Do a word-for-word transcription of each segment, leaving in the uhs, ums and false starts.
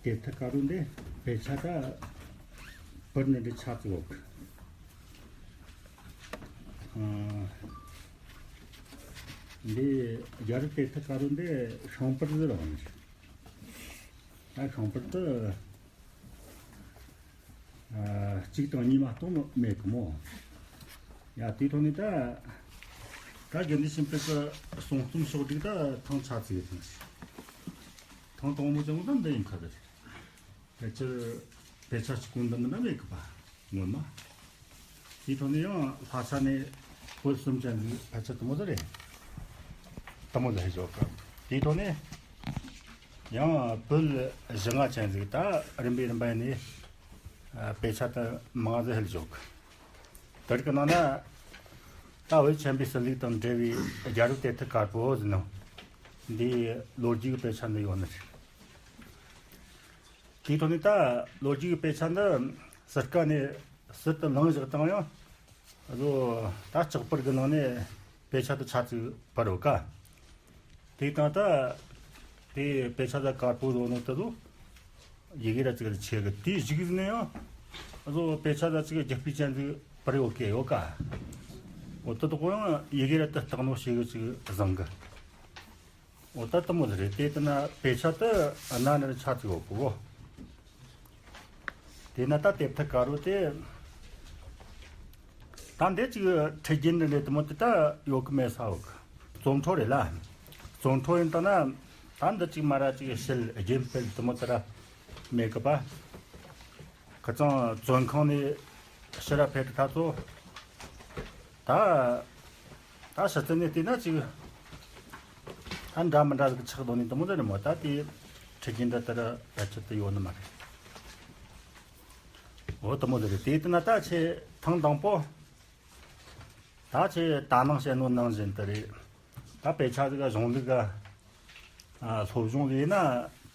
དེབ་ཐེར་དཀར་པོ་འདི་དཔེ་ཆ་ད་པར་ནི་འདི་ཆ་ཙིག་ཡོད་གི། ཨ། འདི་རྒྱལ་རབས་དེབ་ཐེར་དཀར་པོ་འདི་ཤིང་པར་ཟེར་བ་ནི། ད་ཤིང་པར་དུ། ཨ། གཅིག་དང་གཉིས་མ་གཏོགས་མེད་གི་མོ། ཡ། དེའི་ཐོག་ནས་ད། ད་དགེ་འདུན་ཆོས་འཕེལ་གྱི་གསུང་རྩོམ་ཕྱོགས་བསྒྲིགས་ད་ཐེངས་ཆ་ཙིག་ཡོད་ཐེངས་ཤིག་ཐེངས་དང་པོ་ཅང་ད་འདི་ཡིན་ཁ་རེད། ཕལ་ཆེར་དཔེ་ཆ་གཅིག་པོ་འདི་མིན་ན་མེད་གི་པ། ངོ་མ། དེའི་ཐོག་ནས་ཡང་ལྷ་ས་ནས་བོད་གསུམ་ཅན་གྱི་ཕལ་ཆེར་དུ་མོ་ཟིག་རེད། དུ་མོ་ཟིག་ཧེ་ཞོག་གི། དེའི་ཐོག་ནས་ཡང་བོད་བཞི་ལྔ་ཅན་ཟིག་ད་རིམ་པས་རིམ་པ་ནས་ཨ། དཔེ་ཆ་དུ་མང་ཟིག་ཧེ་ཞོག་གི། དེ་རིགས་ཀྱི་ནང་ན་ད་བོད་ཆེན་པོའི་སྲིད་ལུགས་དང་འབྲེལ་བའི་རྒྱལ་རབས་དེབ་ཐེར་དཀར་པོ་ཟེར་ནོ། འདིའི་ལོ་རྒྱུས་ཀྱི་དཔེ་ཆ་འདི་ཡོད་ནི་རེད། དེའི་ཐོག་ནས་ད་ལོ་རྒྱུས་ཀྱི་དཔེ་ཆ་འདི་ཟུར་ཀ་ནས་ཟུར་དུ་བླངས་བཞག་བཏང་ཡང་། བཟོ་ད་ལྕགས་པར་གྱི་ནང་ནས་དཔེ་ཆ་དེ་ཆ་ཙིག་པར་ཡོད་ཀ། དེ་དང་ད་དེ་དཔེ་ཆ་ད་དཀར་པོ་བཟོ་ནོ་དེ་ཚོ་ཡི་གེ་ར་ཙིག་ར་ཆེ་གི། དེའི་གཞུག་ནས་ཡང་བཟོ་དཔེ་ཆ་ད་ཙིག་རྒྱུག་པའི་ཅན་ཟིག་པར་ཡོད་ཀི་ཡོད་ཀ། འོ་དེ་དག་ཡང་ཡི་གེ་ར་དེ་བཏགས་ནོ་ཞེ་གི་ཅིག་བཟང་གི། འོ་ད་དེ་མོ་ཟིག་རེད། དེ་ལྟ་ན་དཔེ་ཆ་དེ་གནའ་ནས་ཆ་ཙིག་ཡོད་གི་བོ། དེ་ན་ད་དེབ་ཐེར་དཀར་པོ་དེ། ད་འདི་ཅིག་ཁྲིད་རྒྱུན་འདི་འདྲ་དེ་མོ་དེ་ད་ཡོད་གི་མེད་ས་ཡོད་གི། རྩོམ་འཕྲོ་རེད་ལ། རྩོམ་འཕྲོ་ཡིན་ད་ན། ད་འདི་ཅིག་མ་ར་ཅིག་ཞིབ་རྒྱུན་སྤེལ་དེ་མོ་དེ་ར་མེད་གི་པ། ཁ་ཚང་བཙོན་ཁང་ནས་ཕྱིར་ར་ཕེབས་དུས་ད་ཚོ། ད། ད་ཕྱི་ཚུལ་ནས་བལྟས་ན་ཅིག་ད་འདྲ་མི་འདྲ་ཟིག་ཆགས་འདུག་ནི་དེ་མོ་ཟིག་རེད་མོ། ད་དེ་ཁྲིད་རྒྱུན་འདྲ་དེ་ར་ཕལ་ཆེར་དུ་ཡོད་ནི་མ་རེད། འོ་དེ་མོ་ཟིག་རེད། དེ་བལྟས་ན་ད་ཁྱེད་ཐེངས་དང་པོ། ད་ཁྱེད་ད་ནང་བཤད་ནོ་ནང་བཞིན་དུ་རེད། ད་དཔེ་ཆ་ཟིག་ག་གཞུང་ལུགས་ག་ཨ། སློབ་སྦྱོང་ཟིག་ཡིན་ན་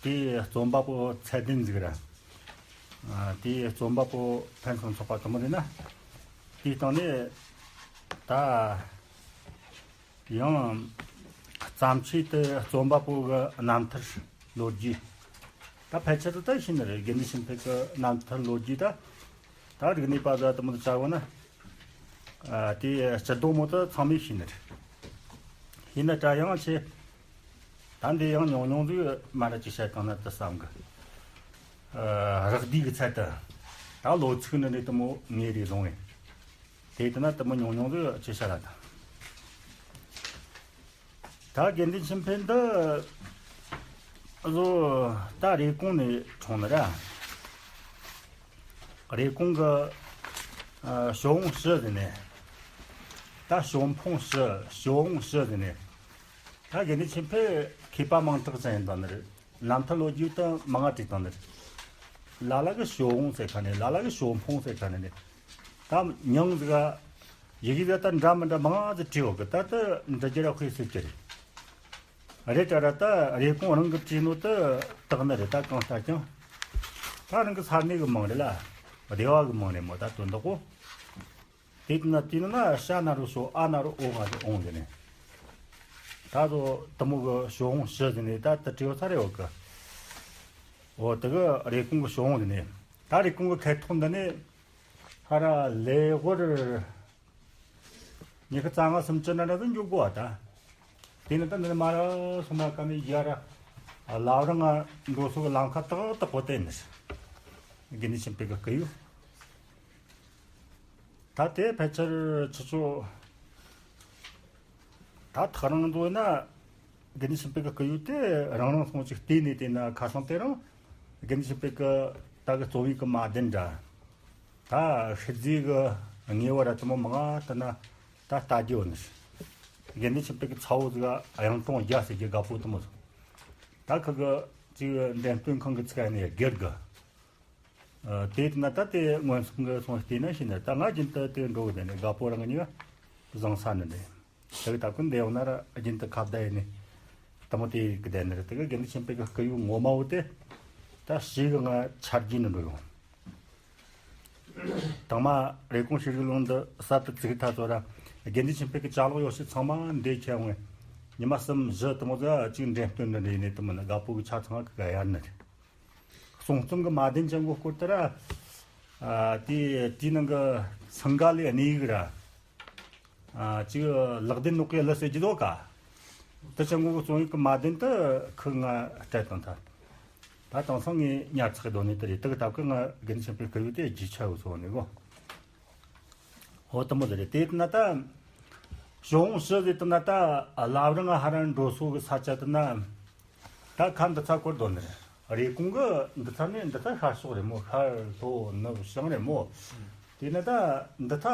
དེའི་རྩོམ་པ་པོ་ཚད་ལྡན་ཟིག་ར། ཨ། དེའི་རྩོམ་པ་པོ་ཕུན་སུམ་ཚོགས་པ་དེ་མོ་རེད་ན། དེའི་སྟེང་ནས་ད་ཡང་བརྩམས་ཆོས་དེ་རྩོམ་པ་པོ་གི་རྣམ་ཐར་ལོ་རྒྱུས། ད་ཕལ་ཆེར་དུ་ད་ཤེས་ནི་རེད། དགེ་འདུན་ཆོས་འཕེལ་གི་རྣམ་ཐར་ལོ་རྒྱུས་ད། ད་རིག་གནས་པ་ཟིག་དེ་མོ་དེ་བྱ་བ་ན། ཨ། དེ་སྤྱི་ལྡོག་མོ་དེ་ཚང་མས་ཤེས་ནི་རེད། ཡིན་ན་ད་ཡང་ཆེ། ད་འདི་ཡང་ཉུང་ཉུང་ཟིག་མ་ར་ཅིག་བཤད་གང་ན་དུ་བསམ་གི། ཨ། རག་བསྡུས་གི་ཚད་དུ། ད་ལོ་ཚིགས་ནི་ནི་དུ་མོ་ངེས་རེ་བཟུང་ངེ། དེ་ལྟ་ན་དུ་མོ་ཉུང་ཉུང་ཟིག་ཅི་བཤད་ར་དང་། ད་དགེ་འདུན་ཆོས་འཕེལ་འདི་བཟོ་ད་རེབ་གོང་ནས་འཁྲུངས་ནི་ར། རེབ་གོང་གི་ཨ། ཞོལ་འོང་ཞི་ཟེར་ནས། ད་ཞོལ་འཕོང་ཞི། ཞོལ་འོང་ཞི་ཟེར་ནས། ད་དགེ་འདུན་ཆོས་འཕེལ་མཁས་པ་མང་དྲགས་ཅན་ཡིན་ད་ནི་རེད། རྣམ་ཐར་ལོ་རྒྱུས་དུ་མང་ང་བྲིས་བཏང་ནི་རེད། ལ་ལ་གི་ཞོལ་འོང་ཟེར་ཁ་ནས། ལ་ལ་གི་ཞོལ་འཕོང་ཟེར་ཁ་ནས་ནི། ད་མྱིང་ཟིག་ག་ཡི་གེ་ཟིག་ད་འདྲ་མི་འདྲ་མང་ང་ཟིག་བྲིས་ཡོད་གི། ད་དུ་འབྲི་རྒྱུ་ར་དཔེ་སྲིད་ཀྱི་རེད། རེད་ད་ར་ད་རེབ་གོང་རང་གི་བྲིས་ནོ་དུ་དག་ནི་རེད། ད་གང་ལྟར་ཀྱང་ད་རང་གི་ས་གནས་གི་མིང་རེད་ལ། སྡེ་བ་གི་མིང་རེད་མོ། ད་དོན་དག་གོ། དེ་ན་དེ་ན་ཤ་ན་རུ་ཤོ། ཨ་ན་རུ་ཨོ། ང་རུ་ཨོང་། དེ་ནས་ད་དོ་དུ་མོ་གི་ཞོལ་འོང་ཞི་དེ་ནས་ད་དུ་བྲིས་ཚར་རེ་ཡོད་གི། འོ་དེ་གི་རེབ་གོང་གི་ཞོལ་འོང་དེ་ནས། ད་རེབ་གོང་གི་ཁ་ཐོག་འདི་ནས་ཧ་ར་ལེ་ཝར་ཉི་ཤུ་རྩ་ལྔ་སུམ་ཅུ་ན་འདྲ་དུ་འཇུག་དགོས་བ་ད། དེ་ནས་ད་འདི་ནས་མ་ར་སོང་ན་ཀ་མི་ཡ་ར་ལ་རང་ང་འགྲོ་སོ་གི་ལམ་ཁ་ཏག་ཏག་པོ་དེ་ནས་དགེ་འདུན་ཆོས་འཕེལ་གི་སྐུ་ཡུལ། ད་དེ་ཕལ་ཆེར་ཆུ་ཚོད། ད་ཐག་རིང་འདུག་ན། དགེ་འདུན་ཆོས་འཕེལ་གི་སྐུ་ཡུལ་དེ་རང་རང་སོང་ཅིག་བལྟས་ནས་བལྟས་ན། ཁ་སང་དེ་རིང་དགེ་འདུན་ཆོས་འཕེལ་གི་ད་གི་རྩོམ་ཡིག་གི་མ་བདེན་འདྲ། ད་ཤི་རྫས་གི་ངེས་པ་ར་དེ་མོ་མང་ང་དེ་ན་ད་ལྟ་རྒྱུ་ཡོད་ནི། དགེ་འདུན་ཆོས་འཕེལ་གི་ཚ་བོ་ཟིག་ག་གཡུང་དྲུང་རྒྱལ་ཟེར་གི་རྒད་པོ་དེ་མོ་ཟིག་ད་ཁི་གི་ཅིག་འགྲེམས་སྟོན་ཁང་གི་ཚིག་ནས་སྒེར་གི། ཨ། དེ་ན་ད་དེ་སྔོན་སོང་གི་སོང་བལྟས་ན་ཤེས་ནི། ད་ང་རྒྱུན་དུ་དེ་འགྲོ་གི་དེ་ནས་རྒད་པོ་རང་གཉིས་ཀ་བཟང་ས་ནི་རེད། དེ་གི་ད་ཀུན་བསྡད་ཡོང་ན་ར་རྒྱུན་དུ་ཁ་བརྡ་ཡིན་ནི། དེ་མོ་དེ་གི་བསྡད་ནི་རེད། དེ་གི་དགེ་འདུན་ཆོས་འཕེལ་གི་སྐུ་ཡུལ་ངོ་མ་བོ་དེ་ད་ཞེ་གི་ང་ཆ་རྒྱུས་ནི་འགྲོ་ཡོང་། དང་མ་རེབ་གོང་ཤེས་རིག་ལུང་འདི་གསར་དུ་བཙུགས་ཐ་ཚོ་ར་དགེ་འདུན་ཆོས་འཕེལ་གི་ཅ་ལག་ཡོ་བྱད་ཚང་མ་འདི་ཁྱེར་འོང་། ཉི་མ་གསུམ་བཞི་དེ་མོ་ཟིག་ཅིག་འགྲེམས་སྟོན་འདི་འདྲ་ཡིན་ནི་དེ་མོ་ནི་རྒད་པོ་གི་ཆ་ཚང་གི་ག་ཡར་ནི་རེད། སྲོང་བཙན་གི་མ་བདེན་ཅན་གོ་སྐོར་དེ་ར། ཨ། དེ་དེའི་ནང་གི་སིངྒ་ལའི་གནས་ཡིག་ར། ཨ། ཅིག་ལག་ལྡན་ནོར་བུའི་གླུ་ཟེར་གྱི་འདུག་ག། དེ་ཅན་གོ་གི་རྩོམ་ཡིག་གི་མ་བདེན་དེ་ཁོས་ང་སྤྲད་བཏང་ཐལ། ད་དེང་སང་ངས་ཉར་ཚགས་ཀྱི་སྡོད་གནས་དེ་རེད། དེ་གི་སྟབས་ཀྱིས་ང་དགེ་འདུན་ཆོས་འཕེལ་གི་ཡུལ་དེ་རྒྱུས་ཆ་ཡོད་སོང་ནས་གོ། འོ་དེ་མོ་ཟིག་རེད། དེ་ན་ད་ཞོ་འོང་ཞི་ཟེར་དེ་ན་ད་བླ་བྲང་ང་ཧ་ར་འགྲོ་སོ་གི་ས་ཆ་དེ་ན། ད་ཁ་འདི་ཚ་སྐོར་དོ་ནི་རེ་གོང་གི་འདི་ཚ་ནི་འདི་ཚ་ཤར་ཕྱོགས་རེད་མོ། ཤར་ལྷོ་ནུབ་བྱང་རེད་མོ། དེ་ན་ད་འདི་ཚ་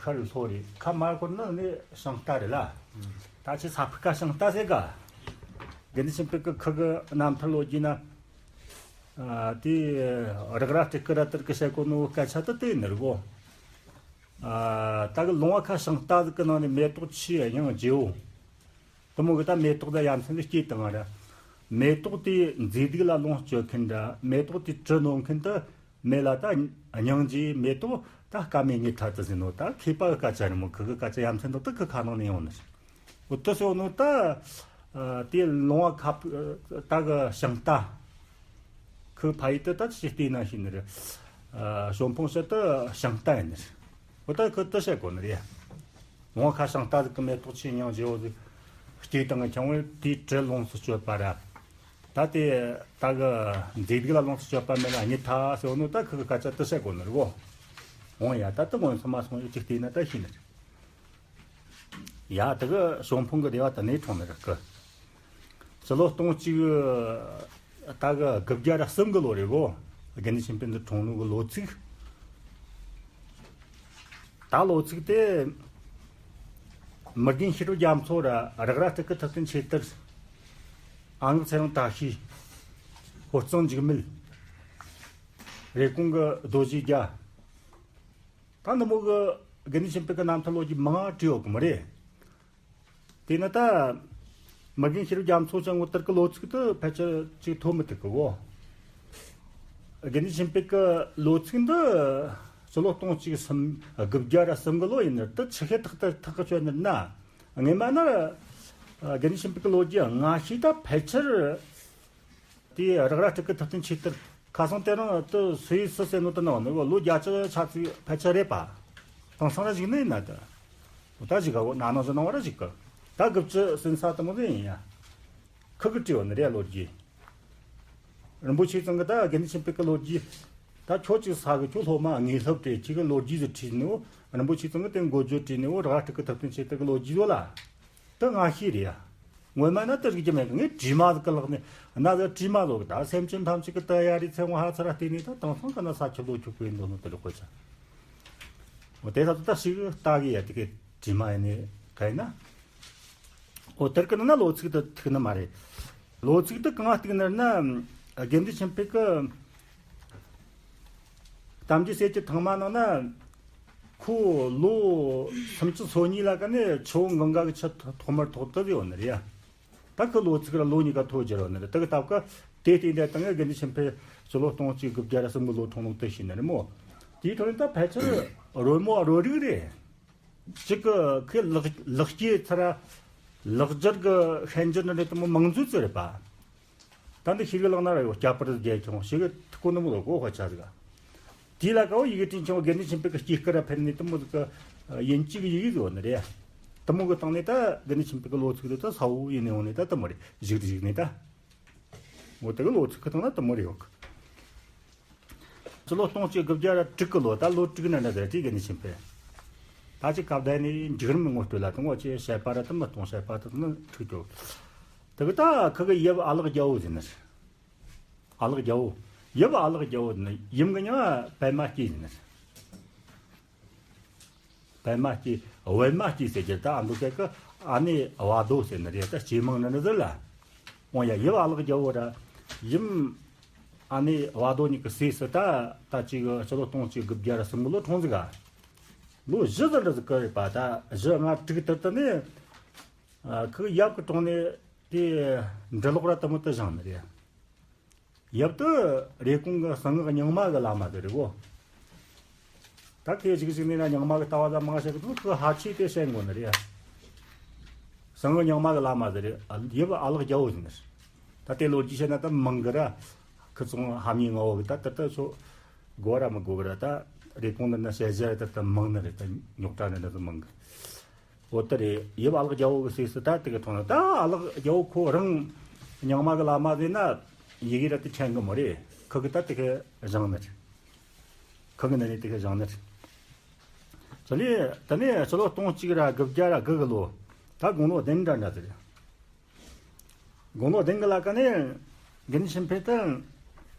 ཤར་ལྷོ་རེད། ཁ་མར་སྐོར་ནི་ནི་བྱང་ལྟ་རེད་ལ། ད་ཆི་ས་ཕི་ཀ་བྱང་ལྟ་ཟེར་ག། དགེ་འདུན་ཆོས་འཕེལ་གི་ཁུ་གི་རྣམ་ཐར་ལོ་རྒྱུས་ན། ཨ། དེ་རེག་ར་སྤྲུལ་སྐུ་ར་དེར་གི་བཤད་གོ་ནོ་སྐད་ཆ་དེ་དེ་ནི་རེད་གོ། ཨ། ད་གི་ལུང་བ་ཁ་བྱང་ལྟ་ཟིག་གི་ནང་ནས་མེ་ཏོག་ཆུའི་སྙིང་རྗེ་བོ། དེ་མོ་གི་ད་མེ་ཏོག་ད་ཡ་མཚན་གི་སྐྱེས་བཏང་བ་ར། མེ་ཏོག་དེ་མཛེས་སྡུག་ལ་ལོངས་སྤྱོད་མཁན་འདྲ། མེ་ཏོག་དེ་དྲི་རྣོ་མཁན་དེ་མེ་ལ་ད་སྙིང་རྗེ། མེ་ཏོག་ད་སྐར་མའི་སྙིང་ཐ་དེ་ཟེར་ནོ། ད་མཁས་པ་གི་སྐད་ཆ་རེད་མོ། ཁུ་གི་སྐད་ཆ་ཡ་མཚན་དག་དེ་ཁུ་ཁ་ནང་ནས་ཡོང་ནི་རེད། འོ་དེ་སོ་ནོ་ད། ཨ། དེ་ལུང་བ་ཁ་ད་གི་བྱང་ལྟ། ཁུ་ཕ་ཡི་དེ་ད་ཅི་བལྟས་ན་ཤེས་ནི་རེད། ཨ། ཞོ་འཕོང་ཕྱི་དེ་བྱང་ལྟ་ཡིན་ནི་རེད། འོ་ད་ཁུ་དེ་བཤད་གོ་ནི་རེད། ལུང་བ་ཁ་བྱང་ལྟ་ཟིག་གི་མེ་ཏོག་ཆུའི་སྙིང་རྗེ་བོ་ཟིག་སྐྱེས་བཏང་གི་ཁྱེར་བས་དེའི་དྲི་ལོངས་སུ་སྤྱོད་པ་ར། ད་དེ་ད་གི་མཛེས་སྡུག་ལ་ལོངས་སུ་སྤྱོད་པ་མེ་ལ་སྙིང་ཐ་ཟེར་ནོ་ད་ཁུ་གི་སྐད་ཆ་དེ་བཤད་གོ་ནི་རེད་གོ། འོང་ཡ། ད་དེ་མངོན་སུམ་མ་སོང་ཡོད་ཅིག་བལྟས་ན་ད་ཤེས་ནི་རེད། ཡ། དེ་གི་ཞོ་འཕོང་གི་སྡེ་བ་དེ་ནས་འཁྲུངས་ནི་རེད་གི། སྤྱི་ལོ་སྟོང་གཅིག་ད་གི་དགུ་བརྒྱ་ར་གསུམ་གི་ལོ་རེད་གོ། དགེ་འདུན་ཆོས་འཕེལ་འདི་འཁྲུངས་ནོ་གི་ལོ་ཚིགས། ད་ལོ་ཚིགས་དེ། མི་རྒན་ཤེས་རབ་རྒྱ་མཚོ་ར་རེག་ར་སྤྲུལ་སྐུ་ཐུབ་བསྟན་ཆོས་དར། ཨ་ངག་ཚེ་རིང་བཀྲ་ཤིས། ཧོར་གཙང་འཇིགས་མེད། རེབ་གོང་གི་རྡོ་རྗེ་རྒྱལ། ད་འདི་མོ་གི་དགེ་འདུན་ཆོས་འཕེལ་གི་རྣམ་ཐར་ལོ་རྒྱུས་མང་ང་བྲིས་ཡོད་གི་མོ་རེད། དེ་ནི་ད་མི་རྒན་ཤེས་རབ་རྒྱ་མཚོ་ཅན་བོ་དེར་གི་ལོ་ཚིགས་དེ་ཕལ་ཆེར་ཅིག་ཐོབ་མི་ཐུབ་གི་གོ། དགེ་འདུན་ཆོས་འཕེལ་གི་ལོ་ཚིགས་འདི་སྤྱི་ལོ་སྟོང་གཅིག་གསུམ་དགུ་བརྒྱ་ར་གསུམ་གི་ལོ་ཡིན་ནི་དེ་ཆི་ཤེས་ཐག་ཐག་གི་ཆོད་ནི་ན། སྔོན་མ་ན་དགེ་འདུན་ཆོས་འཕེལ་གི་ལོ་རྒྱུས་སྔ་ཤོས་ད་ཕལ་ཆེར། དེ་རེག་ར་སྤྲུལ་སྐུ་ཐུབ་བསྟན་ཆོས་དར། ཁ་སང་དེ་རིང་དུ་སུ་ཡིས་སུ་ཟེར་ནོ་དེ་ནང་ནི་ལོ་བརྒྱད་ཅུ་ཆ་ཚིག་ཕལ་ཆེར་རེད་པ། དེང་སང་ར་བཞུགས་ནི་ཡིན་ན་དེ། འོ་ད་བཞུགས་ག་འོ་ན་ནང་བཞིན་ནང་བ་ར་བཞུགས་གི། ད་དགུ་བཅུ་ཟིན་ས་དེ་མོ་ཟིག་ཡིན་ཡ། ཁུ་གི་བྲིས་ཡོད་ནི་རེད་ལོ་རྒྱུས། རིན་པོ་ཆེ་ཚང་གི་ད་དགེ་འདུན་ཆོས་འཕེལ་གི་ལོ་རྒྱུས། ད་ཁྱོད་ཅིག་ས་གི་ཁྱོད་སློབ་མ་དངོས་སློབ་བྲེ་ཁྱེད་གི་ལོ་རྒྱུས་ཟིག་བྲིས་ནོ། རིན་པོ་ཆེ་ཚང་གི་དེ་འགོ་བརྗོད་བྲིས་ནོ་རེག་ར་སྤྲུལ་སྐུ་ཐུབ་བསྟན་ཆོས་དར་གི་ལོ་རྒྱུས་ཟོ་ལ། དེ་སྔ་ཤོས་རེད་ཡ། སྔོན་མ་ན་དེ་རིག་རྒྱུ་མེད་གི། ངས་བྲིས་མ་ཟིག་གི་ལག་ནས་ན་ཟིག་བྲིས་མ་ཟོ་གི། ད་སེམས་ཅན་ཐམས་ཅད་ཀྱི་དེ་ཡ་རེ་ཚེ་དབང་ཧ་ཚ་ར་བལྟས་ནས་ད་དེང་སང་གི་ན་ས་ཁྱབ་ལོ་ཁྱུག་པོ་ཡིན་འདུག་ནོ་དེ་ལ་གོ་ཆ། འོ་དེ་ད་ད་ཞིག་ལྟ་གི་ཡ་དེ་གི་བྲིས་མ་ཡིན་ནི་ག་ཡིན་ན། འོ་དེར་གི་ན་ལོ་ཚིགས་དེ་ཐུག་ནི་མ་རེད། ལོ་ཚིགས་དེ་གང་ཐུག་ནི་ན། དགེ་འདུན་ཆོས་འཕེལ་གི་གཏམ་རྒྱུད་ཟེར་གྱི་ཐེངས་མ་ནང་ན། ཁོ་ལོ་སུམ་ཅུ་སོ་གཉིས་ལ་ཀ་ནས་ཆུ་བོ་གངྒཱ་གི་ཆུ་ཐོག་མར་ཐོག་ཏུ་ཡོད་ནི་རེད་ཡ། ད་ཁོ་ལོ་ཚིགས་ར་ལོ་གཉིས་ཀ་ཐོ་བརྒྱབ་ཡོད་ནི་རེད། དེ་གི་སྟབས་ཀ་དེ་སྟེང་དེ་དང་དགེ་འདུན་ཆོས་འཕེལ་སྤྱི་ལོ་སྟོང་གཅིག་དགུ་བརྒྱ་ར་གསུམ་གི་ལོ་འཁྲུངས་ལོ་དེ་ཤེས་ནི་རེད་མོ། དེའི་ཐོག་ནས་ད་ཕལ་ཆེར་རོལ་མོ་རོལ་རིགས་རེད། གཅིག་གི་ཁོས་ལག་ལག་སྐྱེས་ཚར། ལག་སྦྱར་གི་ཤན་སྦྱར་འདྲ་འདྲ་དེ་མོ་མང་ཚུལ་ཙི་རེད་པ། ད་འདི་ཤེས་གི་ལག་ན་ར་ཡོད། སྐྱ་པར་རྒྱལ་ཁྱོང་ཤེས་གི་ཐུག་གོ་ནི་མོ་ལོ་གོ་ཧ་ཆ་ཟིག་དེ་ལ་ཀ་བོ་ཡི་གེ་དྲིན་ཆེན་བོ་དགེ་འདུན་ཆོས་འཕེལ་གི་སྐྱེས་སྐར་ར་ཕེབས་ནས་དེ་མོ་ཟིག་གི་ཡིན་གཅིག་ཡི་གེ་ཟིག་ཡོད་ནི་རེད། དེ་མོ་གི་སྟེང་ནས་ད་དགེ་འདུན་ཆོས་འཕེལ་གི་ལོ་ཚིགས་དེ་ད་ས་བོ་ཡིན་ནི་ཡོང་ནི་ད་དེ་མོ་རེད། བཞུགས་རེ་བཞུགས་ནི་ད། འོ་དེ་གི་ལོ་ཚིགས་གི་སྟེང་ན་དེ་མོ་རེད་ཡོད་གི། སྤྱི་ལོ་སྟོང་གཅིག་དགུ་བརྒྱ་ར་དྲུག་གི་ལོ་ད་ལོ་དྲུག་ན་འདྲ་ཟེར་དེ་དགེ་འདུན་ཆོས་འཕེལ། ད་ཅིག་སྐབས་བསྡད་ནས་འཇིགས་རིམ་ངོ་སྤྲོད་ལ་དང་འོ་ཅེ་བཤད་པ་ར་དེ་མི་གཏོང་བཤད་པ་དེ་ནི་འཁྲུག་ཅོག་དེ་གི་ད་ཁི་གི་ཡབ་ཨ་ལགས་རྒྱལ་བོ་ཟེར་ནི། ཨ་ལགས་རྒྱལ་བོ། ཡབ་ཨ་ལགས་རྒྱལ་བོ་ནི་ཡུམ་གི་མྱིང་ང་པད་མ་སྐྱེས་ཟེར་ནི། པད་མ་སྐྱེས། པད་མ་སྐྱེས་ཟེར་རྒྱུ་ད་ཨ་མདོ་སྐད་ཀྱི་ཨ་ནེ་བ་དོ་ཟེར་ནི་རེད། ད་སྐྱེས་མིང་ནི་ནི་ཟེར་ལ། འོ་ཡ་ཡབ་ཨ་ལགས་རྒྱལ་བོ་ར། ཡུམ་ཨ་ནེ་བ་དོ་གཉིས་ཀྱི་སྲས་སུ་ད་ད་ཅིག་སྤྱི་ལོ་སྟོང་གཅིག་དགུ་བརྒྱ་ར་གསུམ་གི་ལོ་འཁྲུངས་ཟིག་ག་ལོ་བཞི་ཙམ་རེ་ཟིག་གི་རེད་པ། ད་བཞི་ལྔ་དྲུག་དེར་དུ་ནི། ཁོའི་ཡབ་ཀྱི་དྲུང་ནས་དེ་འབྲི་ཀློག་ར་དེ་མོ་དེ་སྦྱངས་ནི་རེད། ཡབ་དེ་རེབ་གོང་གི་གསང་སྔགས་རྙིང་མ་གི་བླ་མ་དེ་རེད་གོ། ད་ཁོས་གཞུག་གཞུག་ནས་ན་རྙིང་མ་གི་ལྟ་བ་ད་མང་ཆེ་གི་འདུག་ཁོས་ཕལ་ཆེར་དེ་བཤད་དགོས་ནི་རེད། གསང་སྔགས་རྙིང་མ་གི་བླ་མ་དེ་རེད། ཡབ་ཨ་ལགས་རྒྱལ་བོ་ཟེར་ནི་རེད། ད་དེ་ལོ་རྒྱུས་བཤད་ན་ད་མང་གི་ར། ཁི་ཚོང་ཧ་མི་ང་བོ་གི་ད་ད་ད་ཚོ་དགོ་ར་མི་དགོ་གི་ར། ད་རེ་གོང་ད་ན་ཞལ་ཞལ་ད་ད་མང་ནི་རེད། ད་རྙོག་དྲ་ནི་ད་ད་མང་གི། འོ་ད་རེད། ཡབ་ཨ་ལགས་རྒྱལ་བོ་གི་སྲས་སུ་ད་དེ་གི་ཐོག་ན་ད་ཨ་ལགས་རྒྱལ་བོ་ཁོ་རང་རྙིང་མ་གི་བླ་མ་ཟེར་ན་ཡི་གེ་ར་དེ་ཆེན་གི་མོ་རེད། ཁི་གི་ད་དེ་གི་བཞེངས་ནི་རེད། ཁི་གི་ན་ནི་དེ་གི་བཞེངས་ནི་རེད། ཅི་ལས་ད་ནི་ཕྱི་ལོ་སྟོང་གཅིག་ར་དགུ་བརྒྱ་ར་དགུ་གི་ལོ། ད་དགུང་ལོ་བདུན་འདྲ་འདྲ་ཟེར། དགུང་ལོ་བདུན་གི་ལ་ཀ་ནས་དགེ་འདུན་ཆོས་འཕེལ་དང་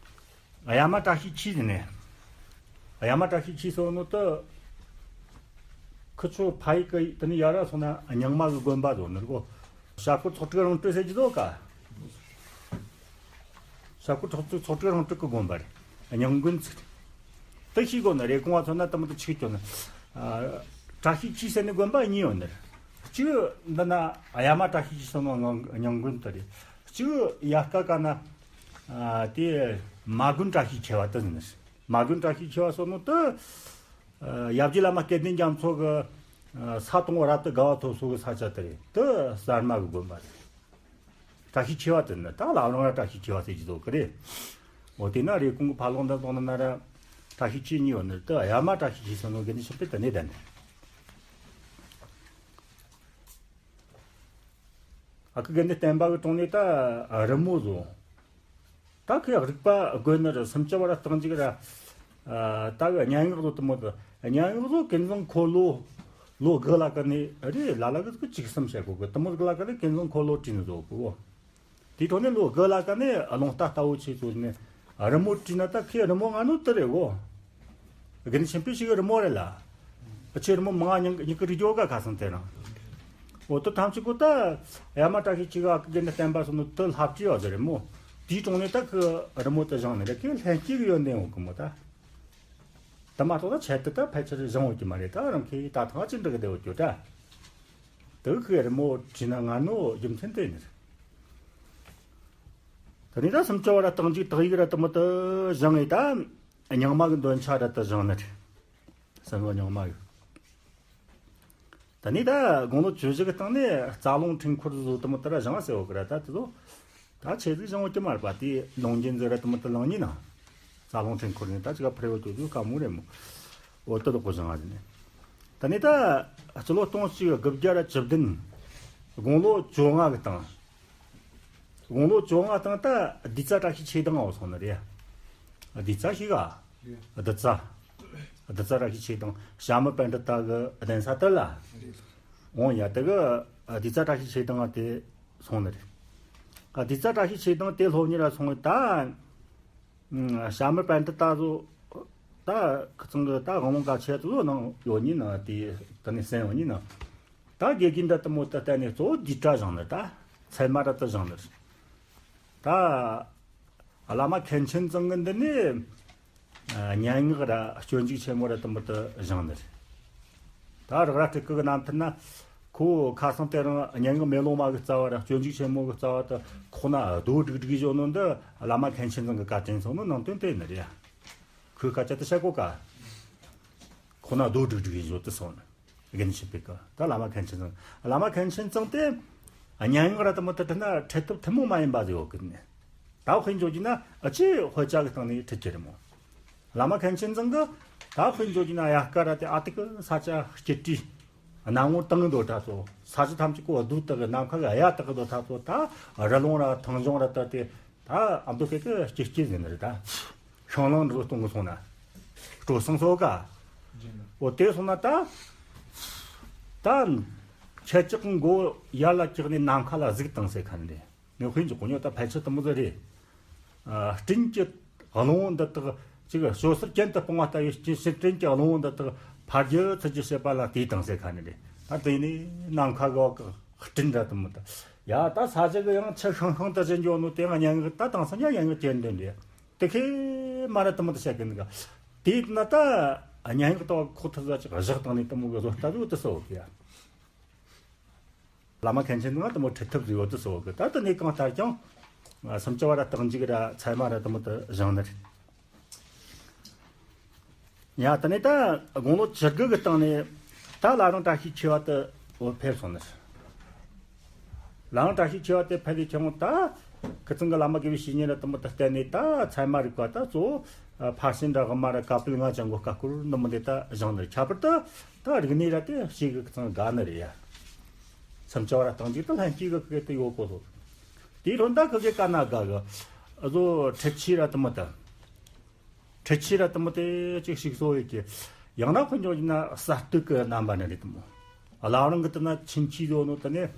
གཡའ་མ་བཀྲ་ཤིས་འཁྱིལ་ཟེར་ནས། གཡའ་མ་བཀྲ་ཤིས་འཁྱིལ་ཟེར་ནོ་དུ་ཁི་ཆོ་ཕ་ཡི་གི་དེ་ནི་ཡར་ར་སོང་ན་རྙིང་མ་གི་དགོན་པ་བཟོ་ནི་རེད་གོ། ཤར་སྐོར་ཚོགས་དྲུག་རང་གྲོལ་ཟེར་གྱི་འདུག་ག། ཤར་སྐོར་ཚོགས་དྲུག་ཚོགས་དྲུག་རང་གྲོལ་གི་དགོན་པ་རེད། རྙིང་དགོན་ཚིག་རེད། དེ་ཤེས་དགོས་ནི་རེད། གོང་བ་མཚོན་ན་དེ་མོ་དེ་ཆིག་སྐྱོན་ནི། ཨ། བཀྲ་ཤིས་འཁྱིལ་ཟེར་ནི་དགོན་པ་གཉིས་ཡོད་ནི་རེད། གཅིག་འདི་ན་གཡའ་མ་བཀྲ་ཤིས་འཁྱིལ་ཟེར་ནོ་རྙིང་དགོན་དེ་རེད། གཅིག་ཡར་ཀ་ཀ་ན། ཨ། དེ་མ་དགོན་བཀྲ་ཤིས་འཁྱིལ་བ་དེ་ཟེར་ནི་རེད། མ་དགོན་བཀྲ་ཤིས་འཁྱིལ་བ་ཟེར་ནོ་དེ། ཨ། ཡབ་རྗེ་བླ་མ་སྐལ་ལྡན་རྒྱ་མཚོ་གི། ཨ། ས་དང་པོ་རབ་ཏུ་དགའ་བ་ཐོབ་ས་གི་ས་ཆ་དེ་རེད། དེ་གསར་མ་གི་དགོན་པ་རེད། བཀྲ་ཤིས་འཁྱིལ་བ་དེ་ནི་ད་ལམ་རིང་ར་བཀྲ་ཤིས་འཁྱིལ་བ་ཟེར་གྱི་འདུག་གི་རེད། འོ་དེ་ན་རེ་གོང་གི་ཕ་ལོག་འདི་དང་ནི་ན་ར་བཀྲ་ཤིས་འཁྱིལ་གཉིས་ཡོད་ནི་དེ་གཡའ་མ་བཀྲ་ཤིས་འཁྱིལ་ཟེར་ནོ་དགེ་འདུན་ཆོས་འཕེལ་དེ་ནས་བསྡད་ནི། ཨ་ཁུ་དགེ་འདུན་བསྟན་པ་གི་དྲུང་ནས་ད་རི་མོ་བཟོ། ད་ཁོས་རིག་པ་རྒོད་ནི་རེད། སུམ་ཅུ་བ་ར་རྟགས་འཇུག་ར། ཨ། ད་གི་སྙན་ངག་ལོ་དེ་མོ་དེ། སྙན་ངག་ལོ་ཀུན་བཟང་འཁོར་ལོ། ལོ་དགུ་ལ་ཀ་ནས་རེད། ལ་ལ་གི་གཅིག་གསུམ་བཤད་གོ་གི། དེ་མོ་དགུ་ལ་ཀ་ནས་ཀུན་བཟང་འཁོར་ལོ་བྲིས་ནི་བཟོ་གོ། དེའི་ཐོག་ནས་ལོ་དགུ་ལ་ཀ་ནས་རླུང་རྟ་ལྟ་བུ་ཆེ་ཚོ་ནས་རི་མོ་བྲིས་ན་ད་ཁོས་རི་མོ་ང་ནོ་དེ་རེད་གོ། དགེ་འདུན་ཆོས་འཕེལ་ཞིག་གི་རི་མོ་རེད་ལ། ཁྱོས་རི་མོ་མང་ང་ཉིན་ཉིན་གི་རིག་རྒྱུ་ག་ཁ་སང་དེ་རང་། འོ་དེ་ཐམས་ཅད་གོ་ད། གཡའ་མ་བཀྲ་ཤིས་འཁྱིལ་གི་ཨ་ཁུ་དགེ་འདུན་བསྟན་པ་ཟེར་ནོ་དེ་ལྷ་བྲིས་ཡོད་ཟེར་རི་མོ། དེའི་དྲུང་ནས་ད་ཁོས་རི་མོ་དེ་བཞེངས་ནི་རེད། ཁོས་ལྷན་སྐྱེས་གི་ཡོན་ཏན་ཡོད་གི་མོ་ད། དེ་མ་གཏོགས་ད་ཆེད་དུ་ད་ཕལ་ཆེར་བཞེངས་ཡོད་ཀྱི་མ་རེད། ད་རང་ཁོས་ད་ཐང་ཅི་འདྲ་གི་བསྡད་ཡོད་རྒྱུ་ད། དེ་ཁོས་རི་མོ་བྲིས་ན་ང་ནོ་རྒྱུ་མཚན་དེ་ནི་རེད། དེ་ནས་ད་སུམ་ཅུ་བ་ར་རྟགས་འཇུག་དག་ཡིག་ར་དེ་མོ་དེ་བཞེངས་ངས་ད། རྙིང་མ་གི་འདོན་ཆ་ར་དེ་བཞེངས་ནི་རེད། གསང་སྔགས་རྙིང་མ་གི། ད་ནི་ད་དགུང་ལོ་བཅུ་བཞི་གི་སྟེང་ནས་རྩ་རླུང་འཕྲུལ་འཁོར་བཟོ་དེ་མོ་དེ་ར་བཞེངས་ཟེར་བ་གི་ར། ད་དེ་ཚོ་ད་ཆེ་ཟིག་བཞེངས་ཡོད་ཀྱི་མ་རེད་པ། དེ་ལུང་རྒྱུན་ཟེར་ར་དེ་མོ་དེ་ལང་ཉིན་ན། རྩ་རླུང་འཕྲུལ་འཁོར་ནི་ད་ཅི་ག་ཕེར་བ་ཅོ་ཅོ་དཀའ་མོ་རེད་མོ། འོ་དེ་ལོག་གོ་བཞེངས་ཟེར་ནས། ད་ནི་ད་སྤྱི་ལོ་སྟོང་གཅིག་དགུ་བརྒྱ་ར་བཅུ་བདུན། དགུང་ལོ་བཅོ་ལྔ་གི་སྟེང་། དགུང་ལོ་བཅོ་ལྔ་སྟེང་ད་བདུད་རྩི་བཀྲ་ཤིས་ཆོས་གདན་འོ་སོང་ནི་རེད། བདུད་རྩི་ཤེས་ག། བདུད་རྩི། བདུད་རྩི་བཀྲ་ཤིས་ཆོས་གདན་ཞྭ་མོ་པཎྜི་ཏ་གི་གདན་ས་དེ་ལ། འོང་ཡ་དེ་གི་བདུད་རྩི་བཀྲ་ཤིས་ཆོས་གདན་དེ་སོང་ནི་རེད། བདུད་རྩི་བཀྲ་ཤིས་ཆོས་གདན་དེ་སློབ་གཉེར་ལ་སོང་བའི་ད། ཞྭ་མོ་པཎྜི་ཏ་ཚོ། ད་ཁི་ཚང་གི་ད་དབང་ལུང་ག་ཆེ་ཚོ་ནང་ཡོད་ཉིན་ན་དེ་དེ་ནས་གསན་ཡོད་ཉིན་ན། ད་དགེ་རྒན་འདྲ་དེ་མོ་ད་བསྟེན་ནས་གཙོ་བོ་བདུད་རྩི་བཞེངས་ནི་ད། ཚད་མ་ར་དེ་བཞེངས་ནི་རེད། ད་བླ་མ་མཁན་ཆེན་ཚང་གི་འདི་ནས་སྙན་ངག་ར་སྤྱོད་འཇུག་ཆེན་མོ་ར་དེ་མོ་དེ་བཞེངས་ནི་རེད། ད་རག་ར་སྤྲུལ་སྐུ་གི་རྣམ་ཐར་ན། ཁོ་ཁ་སང་དེ་རིང་སྙན་ངག་མེ་ལོང་མ་གི་རྩ་བ་ར་སྤྱོད་འཇུག་ཆེན་མོ་གི་རྩ་བ་དེ་ཁོག་ན་རྡོ་སྒྲིག་སྒྲིག་བཞག་ནོ་འདི་བླ་མ་མཁན་ཆེན་ཚང་གི་བཀའ་དྲིན་སོང་ནོ་ནང་དོན་དེ་ནི་རེད། ཁོས་སྐད་ཆ་དེ་བཤད་གོ་ག། ཁོག་ན་རྡོ་སྒྲིག་སྒྲིག་བཞག་དེ་སོང་ནི། དགེ་འདུན་ཆོས་འཕེལ་གི་ད་བླ་མ་མཁན་ཆེན་ཚང་། བླ་མ་མཁན་ཆེན་ཚང་དེ་སྙན་ངག་ར་དེ་མོ་དེ་བྲིས་ན་ཁྲིད་ཐབས་ཐུན་མོང་མ་ཡིན་པ་ཟིག་ཡོད་གི་ནི། ད་དཔེ་འཇོག་རྒྱུ་ན་ཨ་ཅེ་དཔེ་ཆ་གི་སྟེང་ནས་ཁྲིད་ཀྱི་རེད་མོ། བླ་མ་མཁན་ཆེན་ཚང་གི་ད་དཔེ་འཇོག་རྒྱུ་ན་དབྱར་ཁ་ར་དེ་ཨ་ཏི་ཀི་ས་ཆ་སྐྱིད་དྲི། གནམ་ངོ་དྭངས་འདོད་ད་ཚོ་ས་ཆ་ཐམས་ཅད་ཀོ་རྡུལ་དག་གི་ནམ་མཁའ་གི་གཡའ་དག་གི་འདོད་ད་ཚོ་ད་རི་ལུང་ར་ཐང་ལྗོངས་ར་དེ་དེ་ད་ཨ་མདོ་སྐད་གི་སྐྱིད་སྐྱིད་ཟེར་ནི་རེད་ད། ཤིང་ལང་འདྲ་གཏོང་གི་སོང་ན། སྤྲོ་སང་སོ་ག། འོ་དེ་སོང་ན་ད། ད། ཁྱེད་ཅག་གི་མགོ་ཡར་ལ་བཀྱགས་ནས་ནམ་མཁའ་ལ་གཟིགས་དང་ཟེར་མཁན་རེད། ངས་དཔེ་འཇོག་གོ་ཉོ་ད་ཕལ་ཆེར་དེ་མོ་ཟིག་རེད། ཨ། སྤྲིན་གྱི་རླུང་བུ་འདི་དག་ཅིག་ཞོ་སར་གྱེན་དུ་སྤུངས་པ་ལྟ་བུའི་སྤྲིན་སྤྲིན་གྱི་རླུང་བུ་འདི་དག་ཕར་རྒྱུ་ཚུར་རྒྱུ་བྱེད་པ་ལ་དེའི་དང་ཟེར་མཁན་ནི་རེད། ད་དེ་ནས་ནམ་མཁའ་གི་འོག་གི་སྤྲིན་འདྲ་དེ་མོ་ད། ཡ་ད་ས་ཆ་གི་ཡང་ཆུ་ཤང་ཤང་དུ་ཟིན་འགྱོ་ནོ་དེ་ང་སྙན་ངག་ད་དེང་སང་ཡང་སྙན་ངག་གྱེར་འདོན་རེད། དེ་ཁེ་མ་ར་དེ་མོ་དེ་བཤད་གི་འདུག་ག། དེ་ན་ད་སྙན་ངག་ད་ཁོ་ཐུ་ཟ་ཅིག་བཞག་བཏང་ནས་དེ་མོ་གི་བཟོ་ལྟ་བུ་དེ་སོ་གི་ཡ། བླ་མ་མཁན་ཆེན་ང་དེ་མོ་ཁྲིད་ཐབས་ཟིག་ཡོད་དུ་སོ་གི། ད་དེ་ནས་གང་ལྟར་ཀྱང་སུམ་ཅུ་བ་ར་རྟགས་འཇུག་ར་ཚད་མ་ར་དེ་མོ་དེ་བཞེངས་ནི་རེད། ཡ་དེ་ནས་ད་དགུང་ལོ་བཅུ་དགུ་གི་སྟེང་ནས་ད་བླ་བྲང་བཀྲ་ཤིས་འཁྱིལ་བ་དེ་འོ་ཕེབས་སོང་ནི་རེད། བླ་བྲང་བཀྲ་ཤིས་འཁྱིལ་བ་དེ་ཕེབས་དུས་ཀྱང་ད་ ཁི་ཚང་གི་བླ་མ་དགེ་བའི་བཤེས་གཉེན་ར་དུ་མ་ད་བསྟེན་ནས་ད་ཚད་མ་རིག་པ་ད་གཙོ་བོ་ཕར་ཕྱིན་ར་དབུ་མ་ར་ཀ་པལ་ལྔ་ཅན་གོ་ཀ་ཀོར་འདི་མོ་འདི་ད་སྦྱངས་ནས། ཁྱད་པར་དུ་ད་རིག་གནས་ར་དེ་ཤེས་གི་ཁི་ཚང་དགའ་ནི་རེད་ཡ། སེམས་ཅན་བ་ར་སྟེང་ཅིག་ད་ལྷན་སྐྱེས་གི་ཁི་དེ་ཡོད་གོ་སོ། དེའི་རོ་ད་ཁི་གེ་ཀ་ན་དགའ་གི་ཨ་ཟོ་ཁྲིད་ཆས་ར་དུ་མ་ད། ཁྲིད་ཆས་ར་དུ་མོ་དེ་ཅིག་ཞིག་གསོ་ཡོད་ཀྱི། ཡང་ན་ཁོ་འཇོག་ཡིན་ན་གསར་གཏོད་ཀྱི་རྣམ་པ་ནི་རེད་དུ་མོ། བླ་བྲང་གི་དུ་ན་ཕྱིན་ཆད་ཡོད་ནོ་དུ་ནས་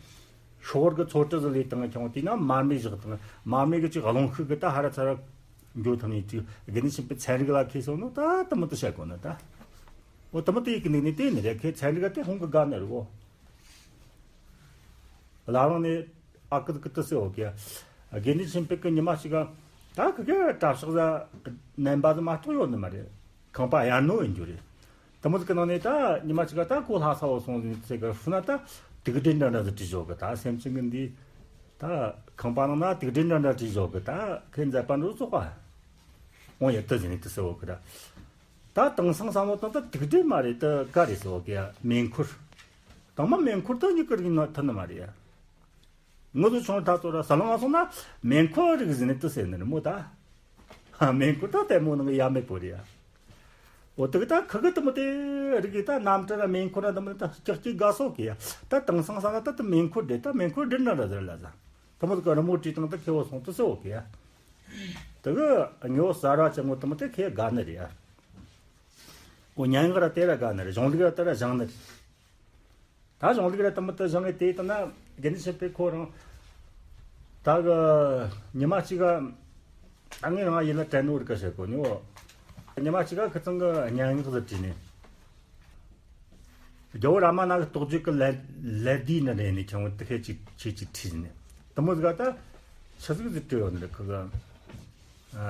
ཤོག་གི་ཚོ་གྲི་ཟི་ལས་དང་ཁྱོང་དེ་ན་མར་མེ་བཞག་དང་མར་མེ་གི་ཅིག་རླུང་ཤུགས་གི་ད་ཧ་ར་ཚ་ར་འགྱོ་ཐུབ་ནས་ཅིག་དགེ་འདུན་ཆོས་འཕེལ་ཚན་རིག་ལ་ཁེལ་སོང་ནོ་ད་དུ་མོ་དུ་བཤད་དགོ་ནི་ད། འོ་དུ་མོ་དེ་ཡི་གི་ནི་ནི་དེ་ནི་རེད། ཁེ་ཚན་རིག་དེ་ཧོང་གི་དགའ་ནི་རེད་གོ། བླ་བྲང་ནས་ཨ་ཀི་ཀི་ཏི་སེ་འོ་ཀེ། དགེ་འདུན་ཆོས་འཕེལ་གི་ཉི་མ་གཅིག་ག་ད་གི་གེ་གྲྭ་ཤག་ཟ་རྣམ་པ་ཟ་མ་གཏོགས་ཡོད་ནི་མ་རེད། ཁང་པ་གཡར་ནོ་ཡིན་རྒྱུ་རེད། དེ་མོ་ཟིག་གི་ནང་ནས་ད་ཉི་མ་གཅིག་ག་ད་གོ་ལྷ་ས་བོ་སོང་ཟིན་ཚེ་གི་ཧྥུ་ན་ད་དུག་སྦྲུལ་འདྲ་འདྲ་ཟིག་བྲིས་བཞག་གི། ད་སེམས་ཅན་གི་འདི་ད་ཁང་པ་ནང་ན་དུག་སྦྲུལ་འདྲ་འདྲ་བྲིས་བཞག་གི། ད་ཁོས་མཛད་པ་འགྲོ་བཙོག་པ་འོང་ཡ་དུ་ཟིན་ནི་དུ་སེ་འོ་གི་ད། ད་དེང་སང་བསམ་བློ་བཏང་ད་དུག་སྦྲུལ་མ་རེད། ད་ག་རེད་ཟེར་བ་གི་མེ་འཁོར། དང་མ་མེ་འཁོར་ད་ཉིད་ཀྱི་རིགས་ན་ཐུན་ནི་མ་རེད་ཡ། ངུ་ཚོ་ཆུང་ད་ཚོ་ར་ས་ལོང་ང་སོང་ན་མེ་འཁོར་རིགས་ཟིན་ནི་དུ་ཟེར་ནི་རེད་མོ་ད། མེ་འཁོར་ད་ལྟད་མོ་ནང་གི་ཡ་མེད་པོ་རེད་ཡ། འོ་དུ་གི་ད་ཁུ་གི་དུ་མོ་དེ་རིགས་གི་ད་གནམ་གྲུ་ར་མེ་འཁོར་ར་དུ་མོ་ད་སྐྱག་སྐྱིག་དགའ་སོ་གི་ཡ། ད་དེང་སང་ས་ན་ད་དུ་མེ་འཁོར་རེད། ད་མེ་འཁོར་སྦྲུལ་འདྲ་འདྲ་ཟེར་ལ་ཟ། དུ་མོ་དུ་གི་རི་མོ་བྲིས་དང་ད་ཁེ་བོ་སོང་དུ་སེ་འོ་གི་ཡ། དེ་གི་དངོས་པོ་གསར་བ་ཅན་པོ་དེ་མོ་དེ་ཁས་དགའ་ནི་རེད་ཡ། འོ་སྙན་ངག་ར་དེ་ར་དགའ་ནི་རེད། གཞུང་ལུགས་ར་དེ་ར་སྦྱང་ནི་རེད། ད་གཞུང་ལུགས་ར་དེ་མོ་དེ་སྦྱང་ངས་དེ་ལྟ་ན་དགེ་འདུན་ཆོས་འཕེལ་ཁོ་རང་ད་གི་ཉི་མ་གཅིག་ག་ད་ངས་རང་ཡིད་ལ་དྲན་ནོ་རིག་ག་བཤད་གོ་ནི་འོ། ཉི་མ་གཅིག་ག་ཁི་ཚང་གི་སྙན་ངག་ཟིག་བྲིས་ནས། རྒྱལ་བོ་རཱ་མ་ན་གི་རྟོགས་བརྗོད་ཀྱི་ལད་ལད་ཟློས་ནི་རེད་ནི་ཁྱེད་ངོ་དེ་ཁས་ཅིག་ཁྱེད་ཅིག་ཁྲིད་ནི། དེ་མོ་ཟིག་ག་ད་ཆི་ཟིག་ཟིག་བྲིས་ཡོད་ནི་རེད་ཁི་གི།